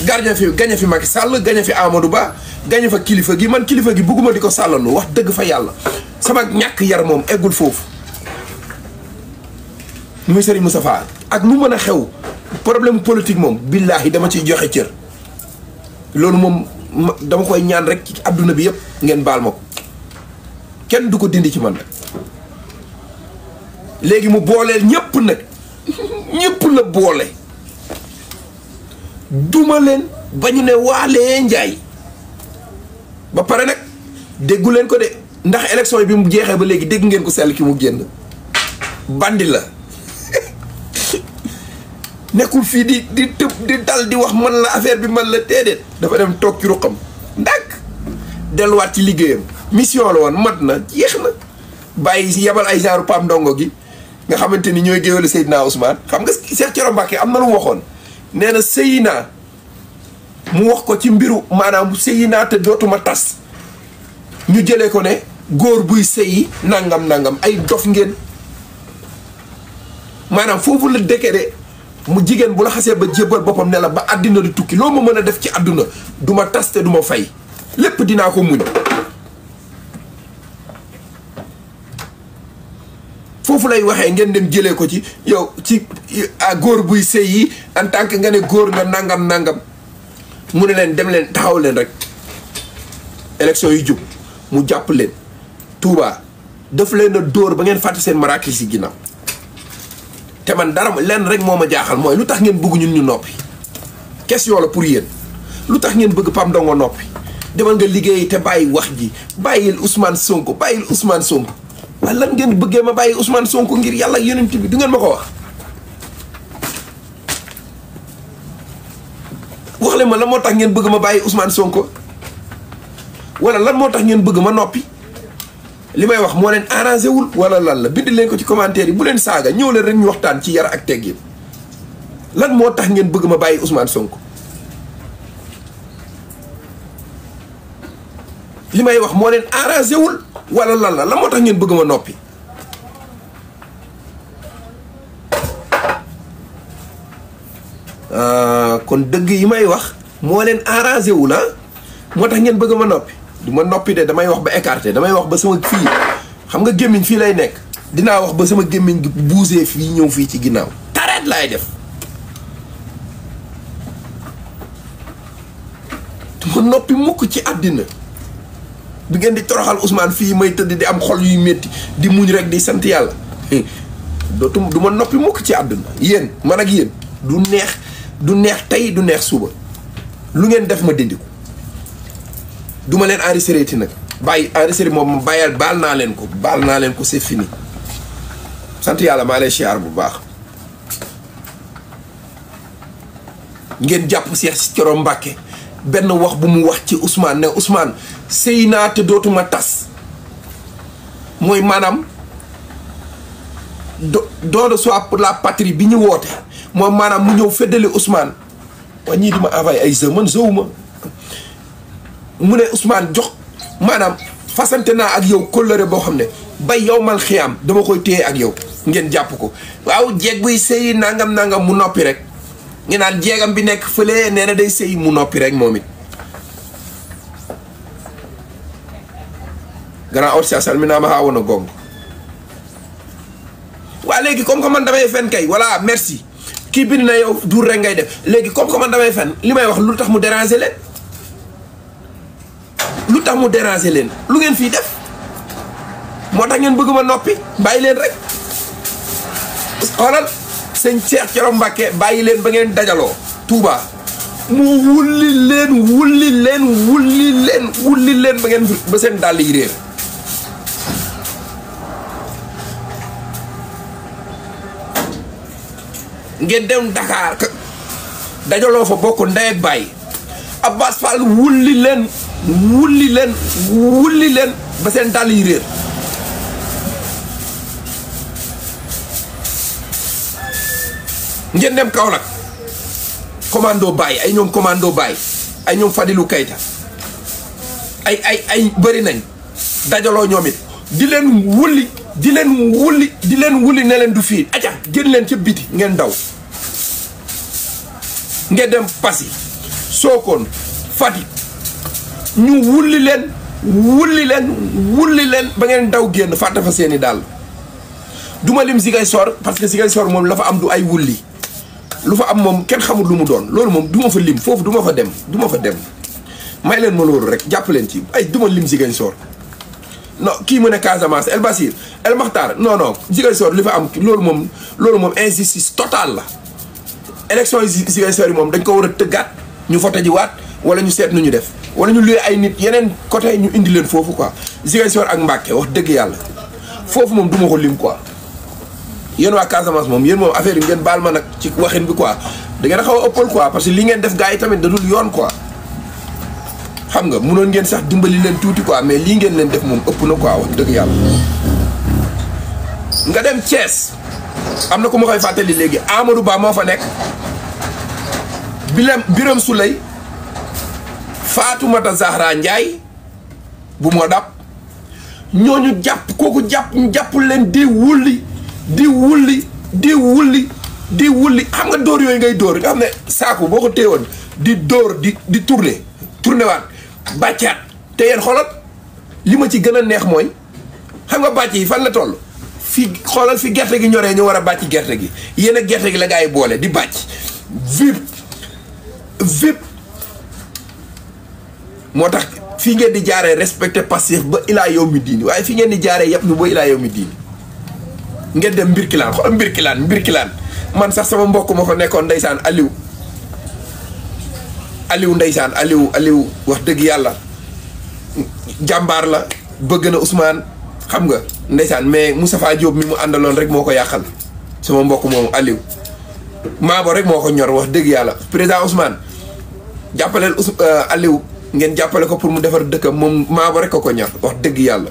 gañe fi Macky Sall gañe fi Amadou Ba gañe fa kilifa gi man kilifa gi bugguma di ko sàllanu wax dëgg fa yàlla sama ñàkk yar moom eggul foofu muy Serigne Moustapha ak lu mën a xew problème politique moom billaahi dama ciy joxe cër loolu moom dama koy ñaan rek ci àdduna bi yëpp ngeen baal ma ko kenn du ko dindi ci man nag léegi mu booleel ñëpp nag ñëpp la boole duma leen ba ñu ne waalee njaay ba pare nag déggu leen ko de ndax élection yi bi mu jeexee ba léegi dégg ngeen ko sell ki mu génn bandi la nekkul fii di tëb di dal di wax man la affaire bi man la déedéet dafa dem toog ci ruqam ndànk delluwaat ci liggéeyam mission la woon mat na jeex na bàyyi yebal ay genre Pam Ndongo gi nga xamante ni ñooy géwélu Seydina Ousmane xam nga Cheikh Thioro Mbacké am na lu mu waxoon nee na sëyi naa mu wax ko ci mbiru maanaam sëyi naa te dootuma tas ñu jëlee ko ne góor buy sëyi nangam ay dof ngeen maanaam foofu la décrété mu jigéen bu la xasee ba jébbal boppam ne la ba àddina di tukki loo ma mën a def ci àdduna du ma tas te du ma fay lépp dinaa ko muñ foofu lay waxee ngeen dem jëlee ko ci yow ci góor buy sëy yi en tant que nga ne góor nga nangam mu ne leen dem leen taxaw leen rek élection yi jub mu jàpp leen Touba daf leen a dóor ba ngeen fàtte seen maraakis yi ginnaaw te man dara lenn rek moo ma jaaxal mooy lu tax ngeen bëgg ñun ñu noppi question la pour yéen lu tax ngeen bëgg Pam Ndongo noppi demal nga liggéey te bàyyi wax ji bàyyil Ousmane Sonko waaye lan ngeen bëggee ma bàyyi Ousmane Sonko ngir yàlla ak yonent bi du ngeen ma ko wax leen ma lan moo tax ngeen bëgg ma bàyyi Ousmane Sonko wala lan moo tax ngeen bëgg ma noppi li may wax moo leen arrangé wul wala lan la bind leen ko ci commentaire yi bu leen saaga ñëw leen rek ñu waxtaan ci yar ak teggin lan moo tax ngeen bëgg ma bàyyi Ousmane Sonko li may wax moo leen arrangé wul wala lan moo tax ngeen bëgg ma noppi kon dëgg yi may wax moo leen arrangé wul moo tax ngeen bëgg ma noppi du ma noppi de damay wax ba écarté damay wax ba sama fii xam nga gémmiñ fii lay nekk dinaa wax ba sama gémmiñ gi buusee fii ñëw fii ci ginnaaw tareet laay def du ma noppi mukk ci àddina bi ngeen di toroxal Ousmane fii may tëdd di am xol yuy métti di muñ rek di sant yàlla du ma noppi mukk ci àdduna yéen man ak yéen du neex tey du neex suba lu ngeen def ma dindi ko du ma leen enregistré ti nag bàyyi enregistré moom baal naa leen ko c'est fini sant yàlla maa lay siyaar bu baax ngeen jàpp Cheikh Thioro Mbacké benn wax bu mu wax ci Ousmane ne Ousmane sëy naa te dootuma tas mooy maanaam don de soi pour la patrie bi ñu woote moom maanaam mu ñëw feddali Ousmane waa ñii di ma envoyé ay jeu man jeu ma mu ne Ousmane jox maanaam fasante naa ak yow kóllëre boo xam ne ba yowmal xiyaam dama koy téye ak yow ngeen jàpp ko. waaw jeeg buy sëyi nangam mu noppi rek ngeen naan jeegam bi nekk fële nee na day sëyi mu noppi rek moom it. grand orsa salmina ma xaawoon a gong. waa léegi comme que man damay fen kay voilà merci kii bind na yow duur rek ngay def léegi comme que man damay fen li may wax lu tax mu déranger leen. lu tax mu déranger leen lu ngeen fii def moo tax ngeen bëgg ma noppi bàyyi leen rek xoolal sëñ Cheikh Thioro Mbacké bàyyi leen ba ngeen dajaloo Touba mu wulli leen ba ngeen ba seen dàll yi réer. ngeen dem Dakar dajaloo fa bokk ndey ak bàyyi Abbas Fall wulli leen ba seen dàll yi réer. ngeen dem Kaolack commando Baye ay ñoom commando Baye ay ñoom Fadilou Keita ay bëri nañ dajaloo ñoom it di leen wulli ne leen du fii aca génn leen ca biti ngeen daw. ngeen dem Passy Sokone Fatick ñu wulli leen ba ngeen daw génn fàtte fa seeni daal. duma lim Ziguinchor parce que Ziguinchor moom la fa am du ay wulli lu fa am moom kenn xamul lu mu doon loolu moom du ma fa lim foofu du ma fa dem may leen ma loolu rek jàpp leen ci ay du ma lim Ziguinchor non kii mu ne Casamance El Basir El Makhtar non Ziguinchor li fa am loolu moom injustice totale la. élection yi Ziguinchor yi moom dañ ko war a tëggaat ñu voté ji waat wala ñu seet nu ñu def wala ñu luy ay nit yeneen côté ñu indi leen foofu quoi Ziguinchor ak Mbacké wax dëgg yàlla foofu moom du ma ko lim quoi. yéen waa Casamance moom yéen moom affaire yi ngeen baal ma nag ci waxin bi quoi da ngeen a xaw a ëppal quoi parce que li ngeen def gars yi tamit da dul yoon quoi. xam nga munoon ngeen sax dimbali leen tuuti quoi mais lii ngeen leen def moom ëpp na quoi wax dëgg yàlla. nga dem Thiès am na ku ma koy fàttali léegi Amadou Ba moo fa nekk Birame Souleye Fatoumata Zahra Ndiaye bu moo dab ñooñu kooku jàppul leen di wulli xam nga dóor yooyu ngay dóor nga xam ne saako boo ko téewoon di dóor di tourné waat bàccaat te yéen xoolal li ma ci gën a neex mooy xam nga bàcc yi fan la toll fi xoolal fi gerte gi ñoree ñu war a bàcc gerte gi yéen ak gerte gi la gaa yi boole di bàcc vip moo tax fii ngeen di jaaree respecté passif ba ilaa yow mi diini waaye fii ngeen di jaaree yëpp ñu ba ilaa yow mi diini ngeen dem mbirkilaan xool mbirkilaan man sax sama mbokk ma fa nekkoon ndeysaan Aliou ndeysaan Aliou wax dëgg yàlla jàmbaar la bëgg na Ousmane xam nga ndeysaan mais Moustapha Diop mi mu àndaloon rek moo ko yàqal sama mbokk moomu Aliou Maabo rek moo ko ñor wax dëgg yàlla président Ousmane jàppaleel Aliou ngeen jàppale ko pour mu defar dëkkam moom Maabo rek ko ñor wax dëgg yàlla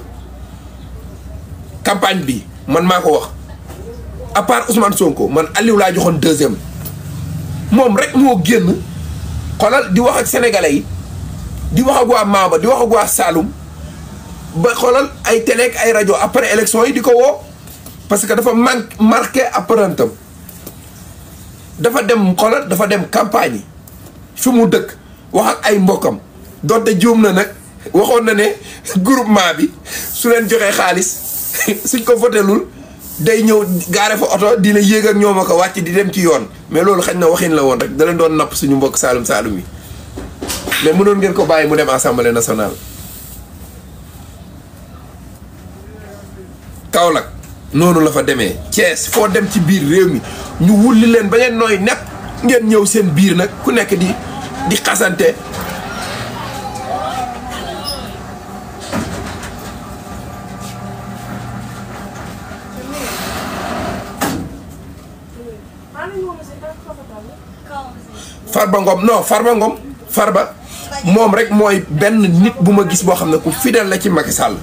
campagne bi man maa ko wax à part Ousmane Sonko man Aliou laa joxoon deuxième moom rek moo génn xoolal di wax ak sénégalais yi di wax ak waa Maaba di wax ak waa Saloum ba xoolal ay télé ak ay rajo après élection yi di ko woo parce que dafa marqué apprentam dafa dem xoolal dafa dem campagne yi fi mu dëkk wax ak ay mbokkam donte juum na nag waxoon na ne groupement bi su leen joxee xaalis suñ ko votelul day ñëw gaare fa oto dina yéeg ak ñoom a ko wàcc di dem ci yoon mais loolu xañ na waxin la woon rek da leen doon napp suñu mbokk Saalum yi mais mënoon ngeen ko bàyyi mu dem assemblée nationale. Kaolack noonu la fa demee Thiès foo dem ci biir réew mi ñu wulli leen ba ngeen nooy nepp ngeen ñëw seen biir nag ku nekk di xasante. Farba Ngom Farba moom rek mooy benn nit bu ma gis boo xam ne ku fidèle la ci Macky Sall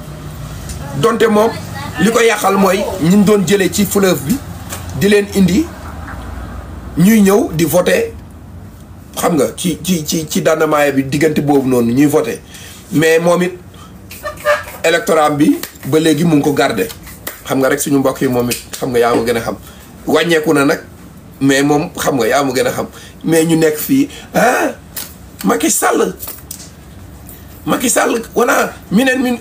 donte moom li ko yàqal mooy ñi doon jëlee ci fleuve bi di leen indi ñuy ñëw di voter xam nga ci dandamaaya bi diggante boobu noonu ñuy voter mais moom it électorat bi ba léegi mu ngi ko garder xam nga rek suñu mbokk yi moom it xam nga yaa ma gën a xam wàññeeku na nag mais moom xam nga yaa ma gën a xam mais ñu nekk fii Macky Sall wona minen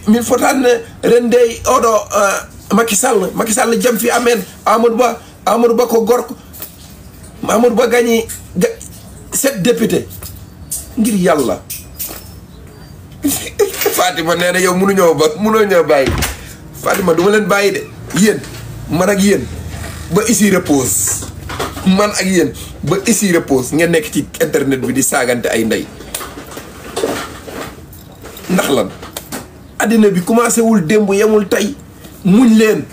min fotanno rende oɗo Macky Sall jam fi amen Amadou Ba ko gorko Amadou Ba gagné 7 députés ngir yàlla Fatima nee na yow mënoo bàyyi Fatima duma leen bàyyi de yéen man ak yéen ba ici repose man ak yéen ba ici repose ngeen nekk ci internet bi di saagante ay ndey ndax lan àddina bi commencé wul démb yemul tey muñ leen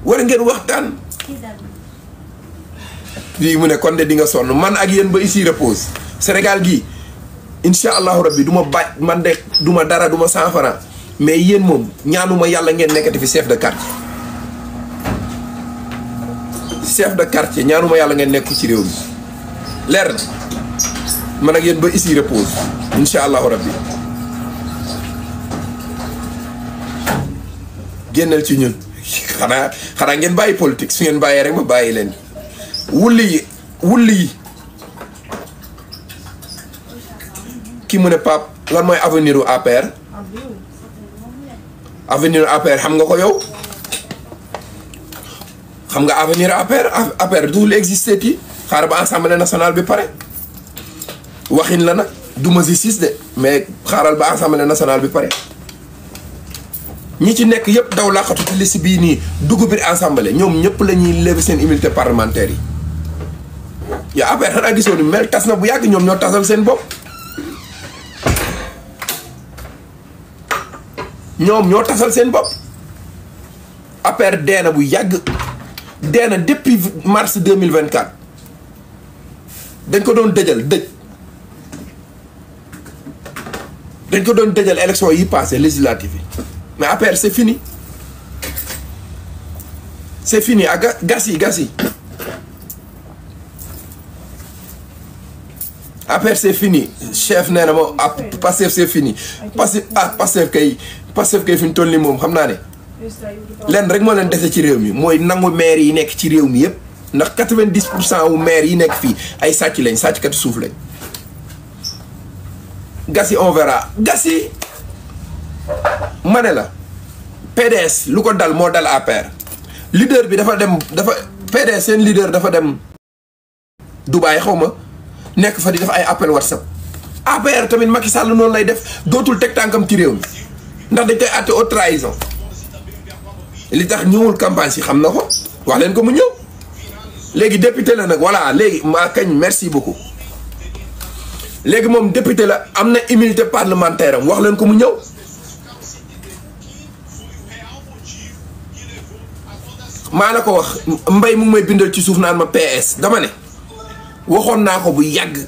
war ngeen waxtaan lii mu ne kon de di nga sonn man ak yéen ba ici repose Sénégal gii incha allahu rabbi du ma bàyyi man de du ma dara du ma 100 francs mais yéen moom ñaanuma yàlla ngeen nekkati fi chef de quartier ñaanuma yàlla ngeen nekk ci réew mi leer na man ak yéen ba ici repose incha allahu rabbi génnal ci ñun xanaa ngeen bàyyi politique su ngeen bàyyee rek ma bàyyi leen wulli yi ki mu ne Pape lan mooy avenir u APR xam nga ko yow xam nga avenir APR du existé ti xaaral ba assemblée nationale bi pare waxin la nag du ma justice de mais xaaral ba assemblée nationale bi pare ñi ci nekk yëpp daw laqatu ci liste bii nii dugg biir assemblée ñoom ñëpp la ñuy lever seen immunité parlementaire yi yaa APR xanaa gisoo ni mel tas na bu yàgg ñoom ñoo tasal seen bopp APR dee na bu yàgg dee na depuis mars 2024 dañ ko doon dëjal élection yi passé législative yi mais APR c'est fini ak gas yi APR c'est fini chef nee na moom Pastef c'est fini Pastef kay fi ñu toll nii moom xam naa ne lenn rek moo leen dese ci réew mi mooy nangu maire yi nekk ci réew mi yëpp ndax 90% wu maire yi nekk fii ay sàcc lañ sàcckati suuf lañ gas yi on verra gas yi ma ne la PDS lu ko dal moo dal APR leader bi PDS seen leader dafa dem Dubaï xaw ma nekk fa di def ay appel WhatsApp APR tamit Macky Sall noonu lay def dootul teg tànkam ci réew mi ndax dañ koy àtte haute trahison li tax ñëwul campagne si xam na ko wax leen ko mu ñëw léegi député la nag voilà léegi maa kañ merci beaucoup léegi moom député la am na immunité parlementaire am wax leen ko mu ñëw maa la ko wax mbay mu ngi may bindal ci suuf naan ma PS dama ne waxoon naa ko bu yàgg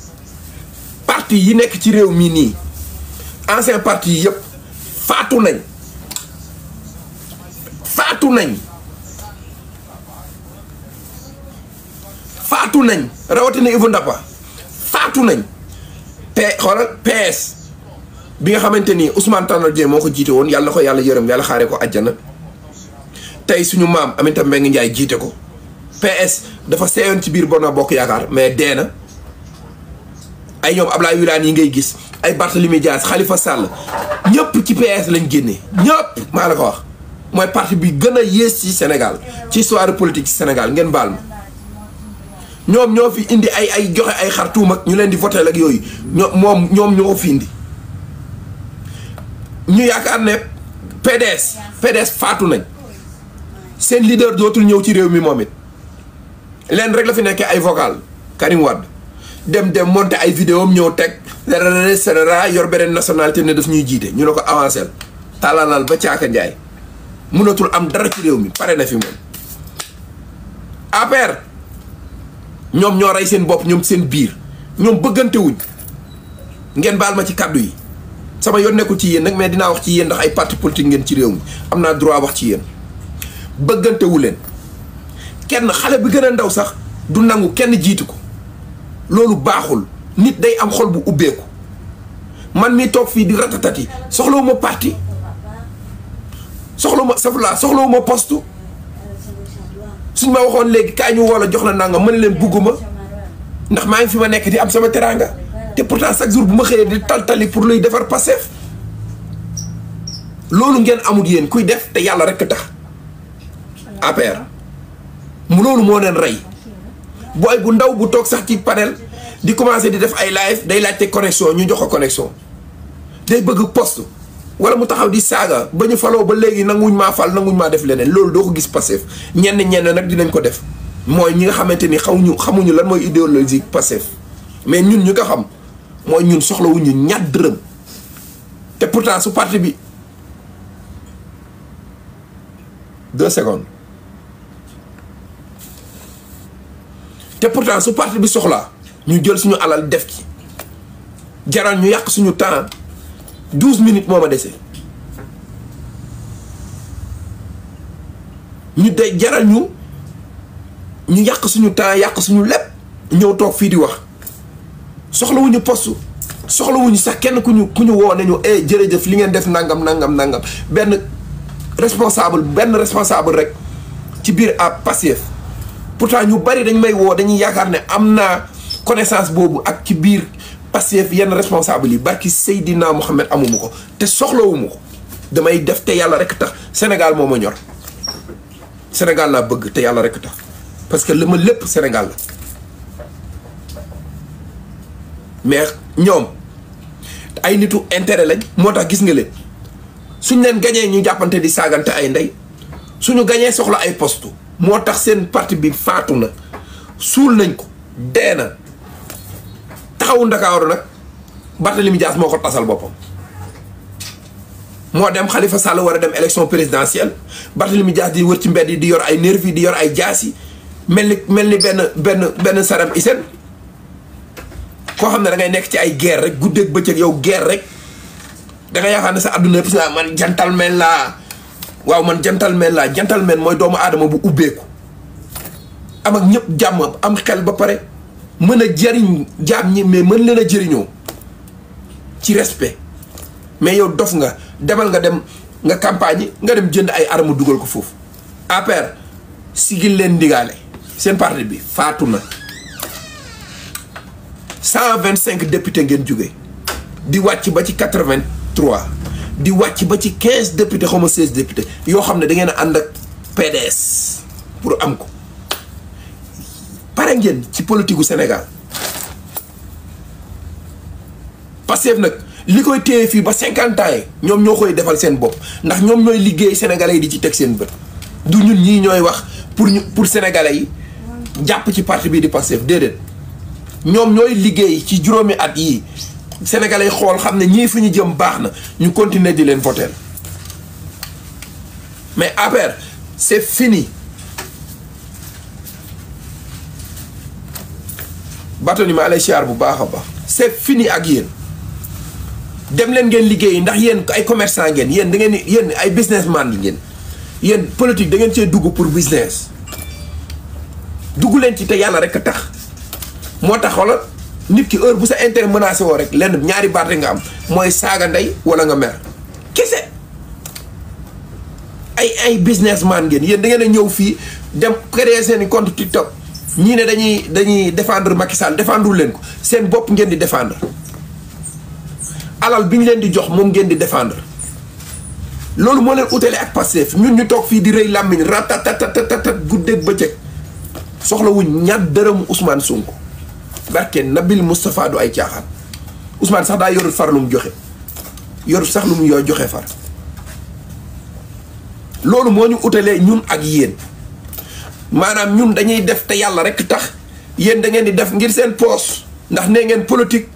parti yi nekk ci réew mii nii ancien parti yi yëpp faatu nañ rawatina Ibou Ndapha faatu nañ xoolal PS bi nga xamante ni Ousmane Tanor Dieng moo ko jiite woon yàlla na ko yàlla yërëm yàlla xaaree ko àjjana tey suñu maam Aminata Mbengue Ndiaye jiite ko PS dafa seeyoon ci biir Benno Bokk Yaakaar mais dee na ay ñoom Ablaye Wilane yi ngay gis ay Barthélémy Dias Khalifa Sall ñëpp ci PS lañ génnee ñëpp maa la ko wax mooy parti bi gën a yées ci Sénégal ci histoire politique ci Sénégal ngeen baal ma ñoom ñoo fi indi ay joxe ay xartuum ak ñu leen di voté ak yooyu ñoom ñoo fi indi ñu yaakaar ne PDS faatu nañ seen leader dootul ñëw ci réew mi moom it leen rek la fi nekkee ay vocal Karim Wade dem monter ay vidéo am ñëw teg etc yor beneen nationalité ne daf ñuy jiite ñu ne ko avancé talalal ba Caaka Njaay mënatul am dara ci réew mi pare na fi moom APR ñoom ñoo rey seen bopp ñoom seen biir ñoom bëggante wuñ ngeen baal ma ci kàddu yi sama yoon nekkul ci yéen nag mais dinaa wax ci yéen ndax ay parti politique ngeen ci réew mi am naa droit wax ci yéen bëggante wu leen kenn xale bi gën a ndaw sax du nangu kenn jiitu ko loolu baaxul nit day am xol bu ubbeeku man mi toog fii di ratatati soxlawu ma parti soxlawu ma poste suñ ma waxoon léegi kaay ñu woo jox la nangam mën leen bugguma ndax maa ngi fi ma nekk di am sama teraanga te pourtant chaque jour bu ma xëyee di taltali pour luy defar Pastef loolu ngeen amul yéen kuy def te yàlla rek tax APR mu loolu moo leen rey booy bu ndaw bu toog sax ci panel di commencer di def ay live day laajte connexion ñu jox ko connexion day bëgg poste wala mu taxaw di saaga ba ñu faloo ba léegi nanguñ maa fal nanguñ maa def leneen loolu doo ko gis Pastef ñenn nag dinañ ko def mooy ñi nga xamante ni xamuñu lan mooy idéologie Pastef mais ñun ñu ko xam mooy ñun soxlawuñu ñaat dërëm te pourtant su parti bi 2 secondes te pourtant su parti bi soxlaa ñu jël suñu alal def ci jaral ñu yàq suñu temps 12 minutes moo ma dese ñu day jaral ñu yàq suñu temps yàq suñu lépp ñëw toog fii di wax soxlawuñu poste soxlawuñu sax kenn ku ñu woo ne ñu jërëjëf li ngeen def nangam benn responsable rek ci biir ab Pastef pourtant ñu bari dañ may woo dañuy yaakaar ne am naa connaissance boobu ak ci biir Pastef yenn responsable yi barki Seydina Mohamed amuma ko te soxlawuma ko damay def te yàlla rek tax Sénégal moo ma ñor Sénégal laa bëgg te yàlla rek tax parce que li ma lépp Sénégal la mais ñoom ay nitu intérêt lañ moo tax gis nga leen suñ leen gañee ñu jàppante di saagante ay ndey suñu gañee soxla ay poste moo tax seen parti bi faatu na suul nañ ko dee na taxawu Ndakaaru nag Barthélémy Dias moo ko tasal boppam moo dem Khalifa Sall war a dem élection présidentielle Barthélémy Dias di wër ci mbedd yi di yor ay nervi di yor ay jaas yi mel ni benn Saddam Hussein koo xam ne da ngay nekk ci ay guerre rek guddeeg bëccëg yow guerre rek da nga yaakaar ne sa àdduna yëpp si man gentleman laa waaw man gentleman mooy doomu aadama bu ubbeeku am ak ñëpp jàmm am xel ba pare mën a jëriñ jaam ñi mais mën leen a jëriñoo ci respect mais yow dof nga demal nga campagne nga dem jënd ay armes dugal ko foofu APR sigil leen ndigaale seen parti bi faatu na 125 députés ngeen jóge di wàcc ba ci 83 di wàcc ba ci 15 députés xaw ma 16 députés yoo xam ne da ngeen a ànd ak PDS pour am ko pare ngeen ci politique gu Sénégal Pastef nag li koy téye fii ba 50 ans yi ñoom ñoo koy defal seen bopp ndax ñoom ñooy liggéey sénégalais yi di ci teg seen bët du ñun ñii ñooy wax pour sénégalais yi jàpp ci parti bii di Pastef déedéet ñoom ñooy liggéey ci juróomi at yii sénégalais yi xool xam ne ñii fi ñu jëm baax na ñu continuer di leen voter mais APR c'est fini. Barthélémy ma lay siyaar bu baax a baax c'est fini ak yéen dem leen ngeen liggéey ndax yéen ay commerçant ngeen yéen da ngeen yéen ay businessman ngeen yéen politique da ngeen cee dugg pour business dugg leen ci te yàlla rek a tax moo tax xoolal nit ki heure bu sa intérêt menacé woo rek lenn ñaari baat rek nga am mooy saaga ndey wala nga mer kese ay businessman ngeen yéen da ngeen a ñëw fii dem créer seen i compte TikTok ñii ne dañuy défendre Macky Sall défendre leen ko seen bopp ngeen di défendre alal bi ñu leen di jox moom ngeen di défendre loolu moo leen utale ak Pastef ñun ñu toog fii di rëy làmmiñ ratatatatat guddeeg bëccëg soxlawuñ ñaat dërëmu Ousmane Sonko barke Nabil Moustapha du ay caaxaan Ousmane sax daa yorul far lu mu joxe yorul sax lu mu yoo joxe far loolu moo ñu utalee ñun ak yéen maanaam ñun dañuy def te yàlla rek tax yéen da ngeen di def ngir seen poos ndax nee ngeen politique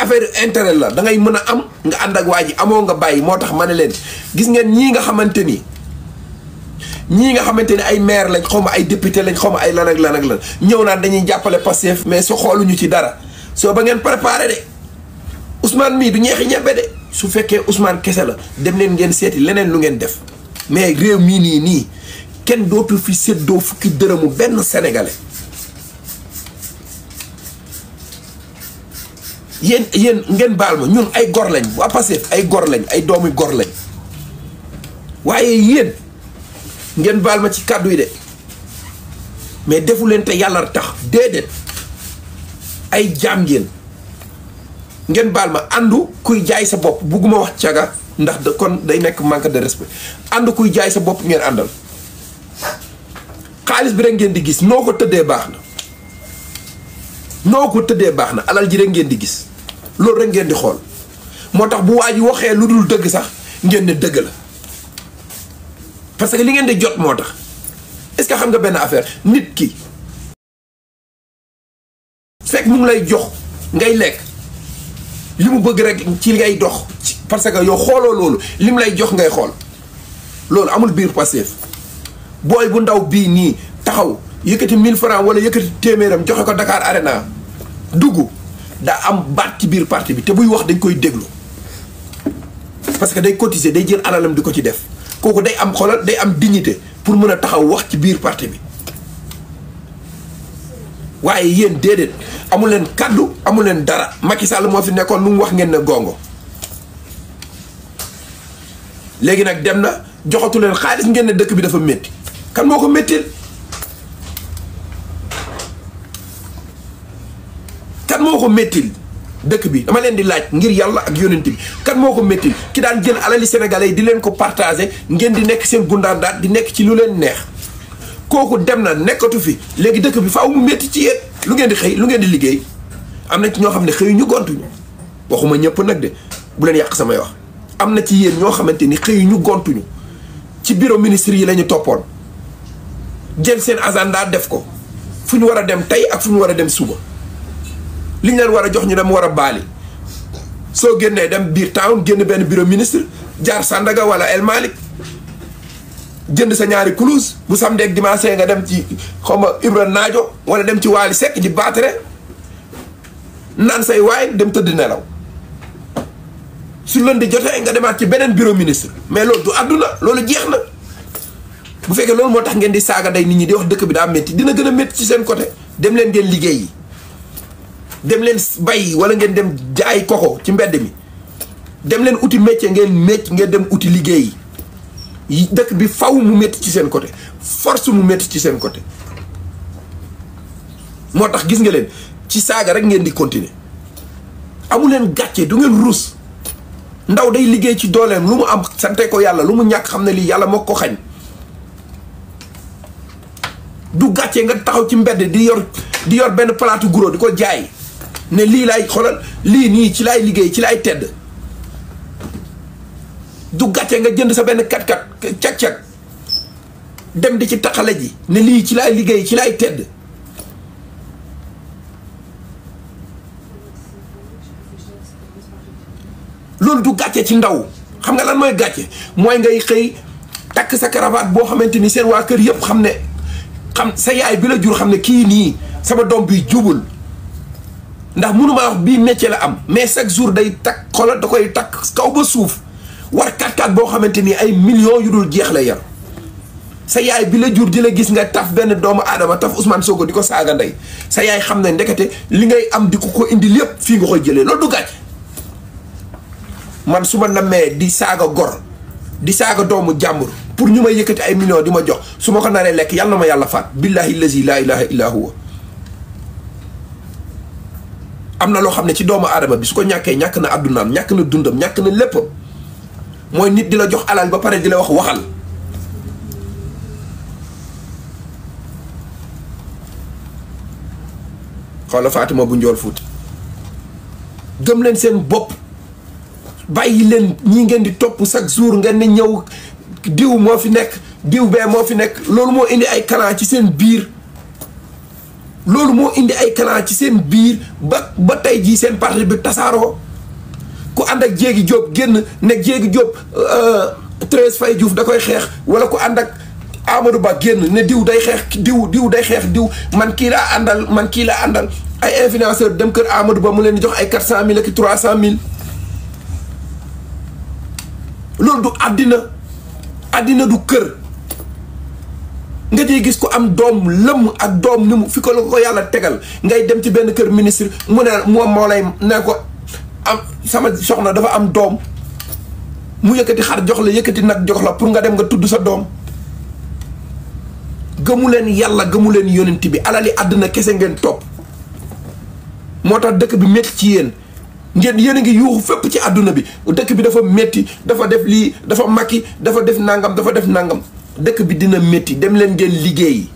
affaire intérêt la da ngay mën a am nga ànd ak waa ji amoo nga bàyyi moo tax ma ne leen gis ngeen ñii nga xamante ni ay maire lañ xaw ma ay député lañ xaw ma ay lan ak lan ñëw naan dañuy jàppale Pastef mais su xooluñu ci dara soo ba ngeen préparé de Ousmane mii du ñeexi ñebe de su fekkee Ousmane kese la dem leen ngeen seeti leneen lu ngeen def mais réew mii nii kenn dootu fi séddoo fukki dërëmu benn sénégalais. yéen ngeen baal ma ñun ay gor lañ waa Pastef ay gor lañ ay doomi gor lañ waaye yéen ngeen baal ma ci kàddu yi de mais defu leen te yàlla tax déedéet ay jaam ngeen baal ma àndu kuy jaay sa bopp bugguma wax caga ndax kon day nekk manque de respect àndu kuy jaay sa bopp ngeen àndal xaalis bi rek ngeen di gis noo ko tëddee baax na noo ko tëddee baax na alal ji rek ngeen di gis loolu rek ngeen di xool moo tax bu waa ji waxee lu dul dëgg sax ngeen ne dëgg la parce que li ngeen di jot moo tax est-ce que xam nga benn affaire nit ki fekk mu ngi lay jox ngay lekk li mu bëgg rek ci ngay dox parce que yow xooloo loolu li mu lay jox ngay xool loolu amul biir Pastef booy bu ndaw bii nii taxaw yëkkati 1000 francs wala yëkkati téeméeram joxe ko Dakar Arena dugg daa am baat ci biir parti bi te buy wax dañ koy déglu parce que day cotiser day jël alalam di ko ci def kooku day am xoolal day am dignité pour mën a taxaw wax ci biir parti bi waaye yéen déedéet amul leen kaddu amul leen dara Macky Sall moo fi nekkoon lu mu wax ngeen ne gongo léegi nag dem na joxatu leen xaalis ngeen ne dëkk bi dafa métti kan moo ko méttil kan moo ko méttil dëkk bi dama leen di laaj ngir yàlla ak yonent bi kan moo ko méttil ki daan jël alali sénégalais yi di leen ko partager ngeen di nekk seen gundaandaat di nekk ci lu leen neex kooku dem na nekkatu fi léegi dëkk bi faaw mu métti ci yéen lu ngeen di xëy lu ngeen di liggéey am na ci ñoo xam ne xëyuñu gontuñu waxuma ñëpp nag de bu leen yàq samay wax am na ci yéen ñoo xamante ni xëyuñu gontuñu ci bureau ministre yi la ñu toppoon jël seen agenda def ko fu ñu war a dem tey ak fu ñu war a dem suba li ñu leen war a jox ñu dem war a baali soo génnee dem biir town génn benn bureau ministre jaar Sandaga wala El Malick jënd sa ñaari clouse bu samedi ak dimanche nga dem ci xaw ma Ibra Naajo wala dem ci Waali Seck di baatare naan say waay dem tëdd nelaw su lundi jotee nga demaat ci beneen bureau ministre mais loolu du àdduna loolu jeex na bu fekkee loolu moo tax ngeen di saaga day nit ñi di wax dëkk bi daa métti dina gën a métti ci seen côté dem leen ngeen liggéey yi dem leen bay wala ngeen dem jaay koko ci mbedd mi dem leen uti métier ngeen dem uti liggéey yi dëkk bi faw mu métti ci seen côté force mu métti ci seen côté moo tax gis nga leen ci saaga rek ngeen di continuer amu leen gàcce du ngeen rus ndaw day liggéey ci dooleem lu mu am sante ko yàlla lu mu ñàkk xam ne lii yàlla moo ko xañ du gàcce nga taxaw ci mbedd di yor benn palaatu guro di ko jaay ne lii laay xoolal lii nii ci laay liggéey ci laay tedd du gàcce nga jënd sa benn kat-kat cag-cag dem di ci taxale ji ne lii ci laay liggéey ci laay tedd loolu du gàcce ci ndaw xam nga lan mooy gàcce mooy ngay xëy takk sa cravate boo xamante ni seen waa kër yëpp xam ne sa yaay bi la jur xam ne kii nii sama doom bi jubul ndax mënumaa wax bii métier la am mais chaque jour day takk xoolal da koy takk kaw ba suuf war 4x4 boo xamante ni ay millions yu dul jeex la yar sa yaay bi la jur di la gis nga taf benn doomu aadama taf Ousmane Sonko di ko saaga ndey sa yaay xam ne ndekete li ngay am di ko indi lépp fii nga koy jëlee loolu du gàcce man su ma namee di saaga gor di saaga doomu jàmbur pour ñu may yëkkati ay millions di ma jox su ma ko naree lekk yàlla na ma yàlla faat billahi lazi laa ilaha illa huwa am na loo xam ne ci doomu aadama bi su ko ñàkkee ñàkk na àddunaam ñàkk na dundam ñàkk na léppam mooy nit di la jox alal ba pare di la wax waxal xoola Fatima bu Njool Fuuti gëm leen seen bopp bàyyi leen ñi ngeen di topp chaque jour ngeen ne ñëw diw moo fi nekk diw bee moo fi nekk loolu moo indi ay clan ci seen biir loolu moo indi ay clan ci seen biir ba tey jii seen parti bi tasaaroo ku ànd ak Jéegi Jóob génn ne Jéegi Jóob Thérèse Faye Diouf da koy xeex wala ku ànd ak Amadou Ba génn ne diw day xeex diw day xeex diw man kii laa àndal ay influenceur dem kër Amadou Ba mu leen di jox ay 400 000 ak 300 000 loolu du àddina du kër nga ciy gis ko am doom lëmm ak doom ni mu fi ko la ko yàlla tegal ngay dem ci benn kër ministre mu ne moom moo lay ne ko am sama soxna dafa am doom mu yëkkati xar jox la yëkkati nag jox la pour nga dem nga tudd sa doom. gëmu leen yàlla gëmu leen yonent bi alali àdduna kese ngeen topp moo tax dëkk bi métti ci yéen yéen a ngi yuuxu fépp ci àdduna bi dëkk bi dafa métti dafa def lii dafa makki dafa def nangam dafa def nangam dëkk bi dina métti dem leen ngeen liggéeyi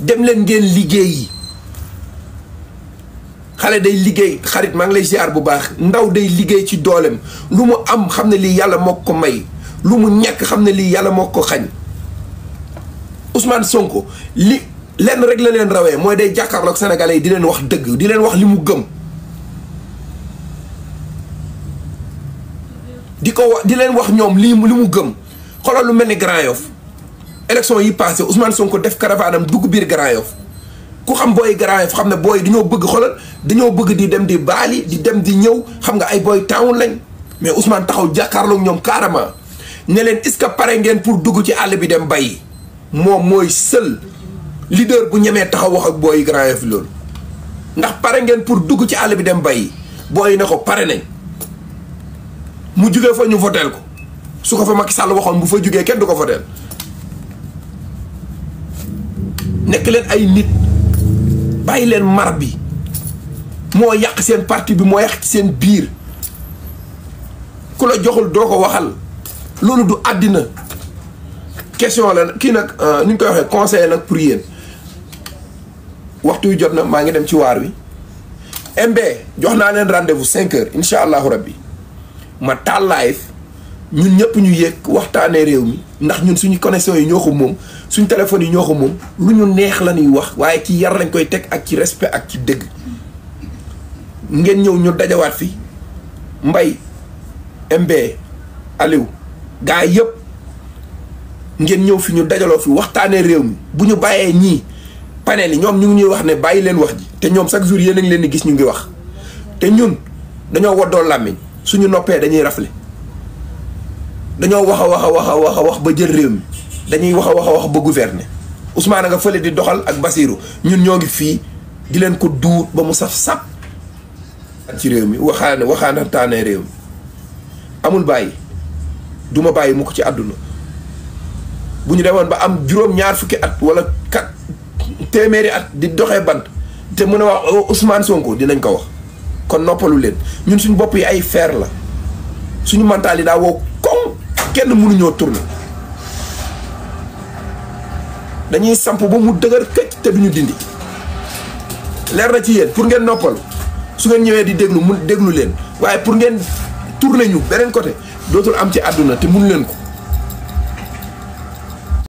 dem leen ngeen liggéeyi xale day liggéey xarit maa ngi lay ziar bu baax ndaw day liggéey ci dooleem lu mu am xam ne lii yàlla moo ko may lu mu ñàkk xam ne lii yàlla moo ko xañ Ousmane Sonko li lenn rek la leen rawee mooy day jàkkaarloog sénégalais yi di leen wax dëgg di leen wax li mu gëm di ko wax di leen wax ñoom li mu gëm xoolal lu mel ni Grand Yoff élection yi passé Ousmane Sonko def caravane am dugg biir Grand Yoff ku xam booy Grand Yoff xam ne booy dañoo bëgg xoolal dañoo bëgg di dem di baali di dem di ñëw xam nga ay booy town lañ mais Ousmane taxaw jàkkaarloog ñoom carrément ne leen est-ce que pare ngeen pour dugg ci àll bi dem bayi moom mooy seul leader bu ñemee taxaw wax ak booy Grand Yoff loolu ndax pare ngeen pour dugg ci àll bi dem bayi booy ne ko pare nañ mu jugee fa ñu voteel ko su ko fa Macky Sall waxoon bu fa jugee kenn du ko voteel nekk leen ay nit bàyyi leen mar bi moo yàq seen parti bi moo yàq ci seen biir ku la joxul doo ko waxal loolu du àddina question la kii nag ni ñu koy waxee conseil nag pour yéen waxtu wi jot na maa ngi dem ci waar wi MB jox naa leen rendez-vous 5 heures incha allahu rabbi ma taal live ñun ñëpp ñu yéeg waxtaanee réew mi ndax ñun suñu connexion yi ñoo ko moom suñu téléphone yi ñoo ko moom lu ñu neex la ñuy wax waaye ci yar lañ koy teg ak ci respect ak ci dëgg ngeen ñëw ñu dajawaat fi Mbaye MB Aliou gaa yëpp ngeen ñëw fi ñu dajaloo fi waxtaanee réew mi bu ñu bàyyee ñii panel yi ñoom ñu ngi ñuy wax ne bàyyi leen wax ji te ñoom chaque jour yéen a ngi leen di gis ñu ngi wax te ñun dañoo woddoo làmmiñ suñu noppee dañuy rafle dañoo wax a wax ba jël réew mi dañuy wax a wax ba gouverner Ousmane nga fële di doxal ak Basirou ñun ñoo ngi fii di leen ko duut ba mu saf sap ci réew mi waxaanataanee réew mi amul bàyyi duma bàyyi mu ko ci àdduna bu ñu demoon ba am juróom-ñaar fukki at wala téeméeri at di doxee bant te mën a wax Ousmane Sonko dinañ ko wax kon noppalu leen ñun suñu bopp yi ay fer la suñu mental yi daa woo koŋ kenn mënuñoo tourner dañuy samp ba mu dëgër këcc te duñu dindi leer na ci yéen pour ngeen noppalu su ngeen ñëwee di déglu déglu leen waaye pour ngeen tourner ñu beneen côté dootul am ci àdduna te mënu leen ko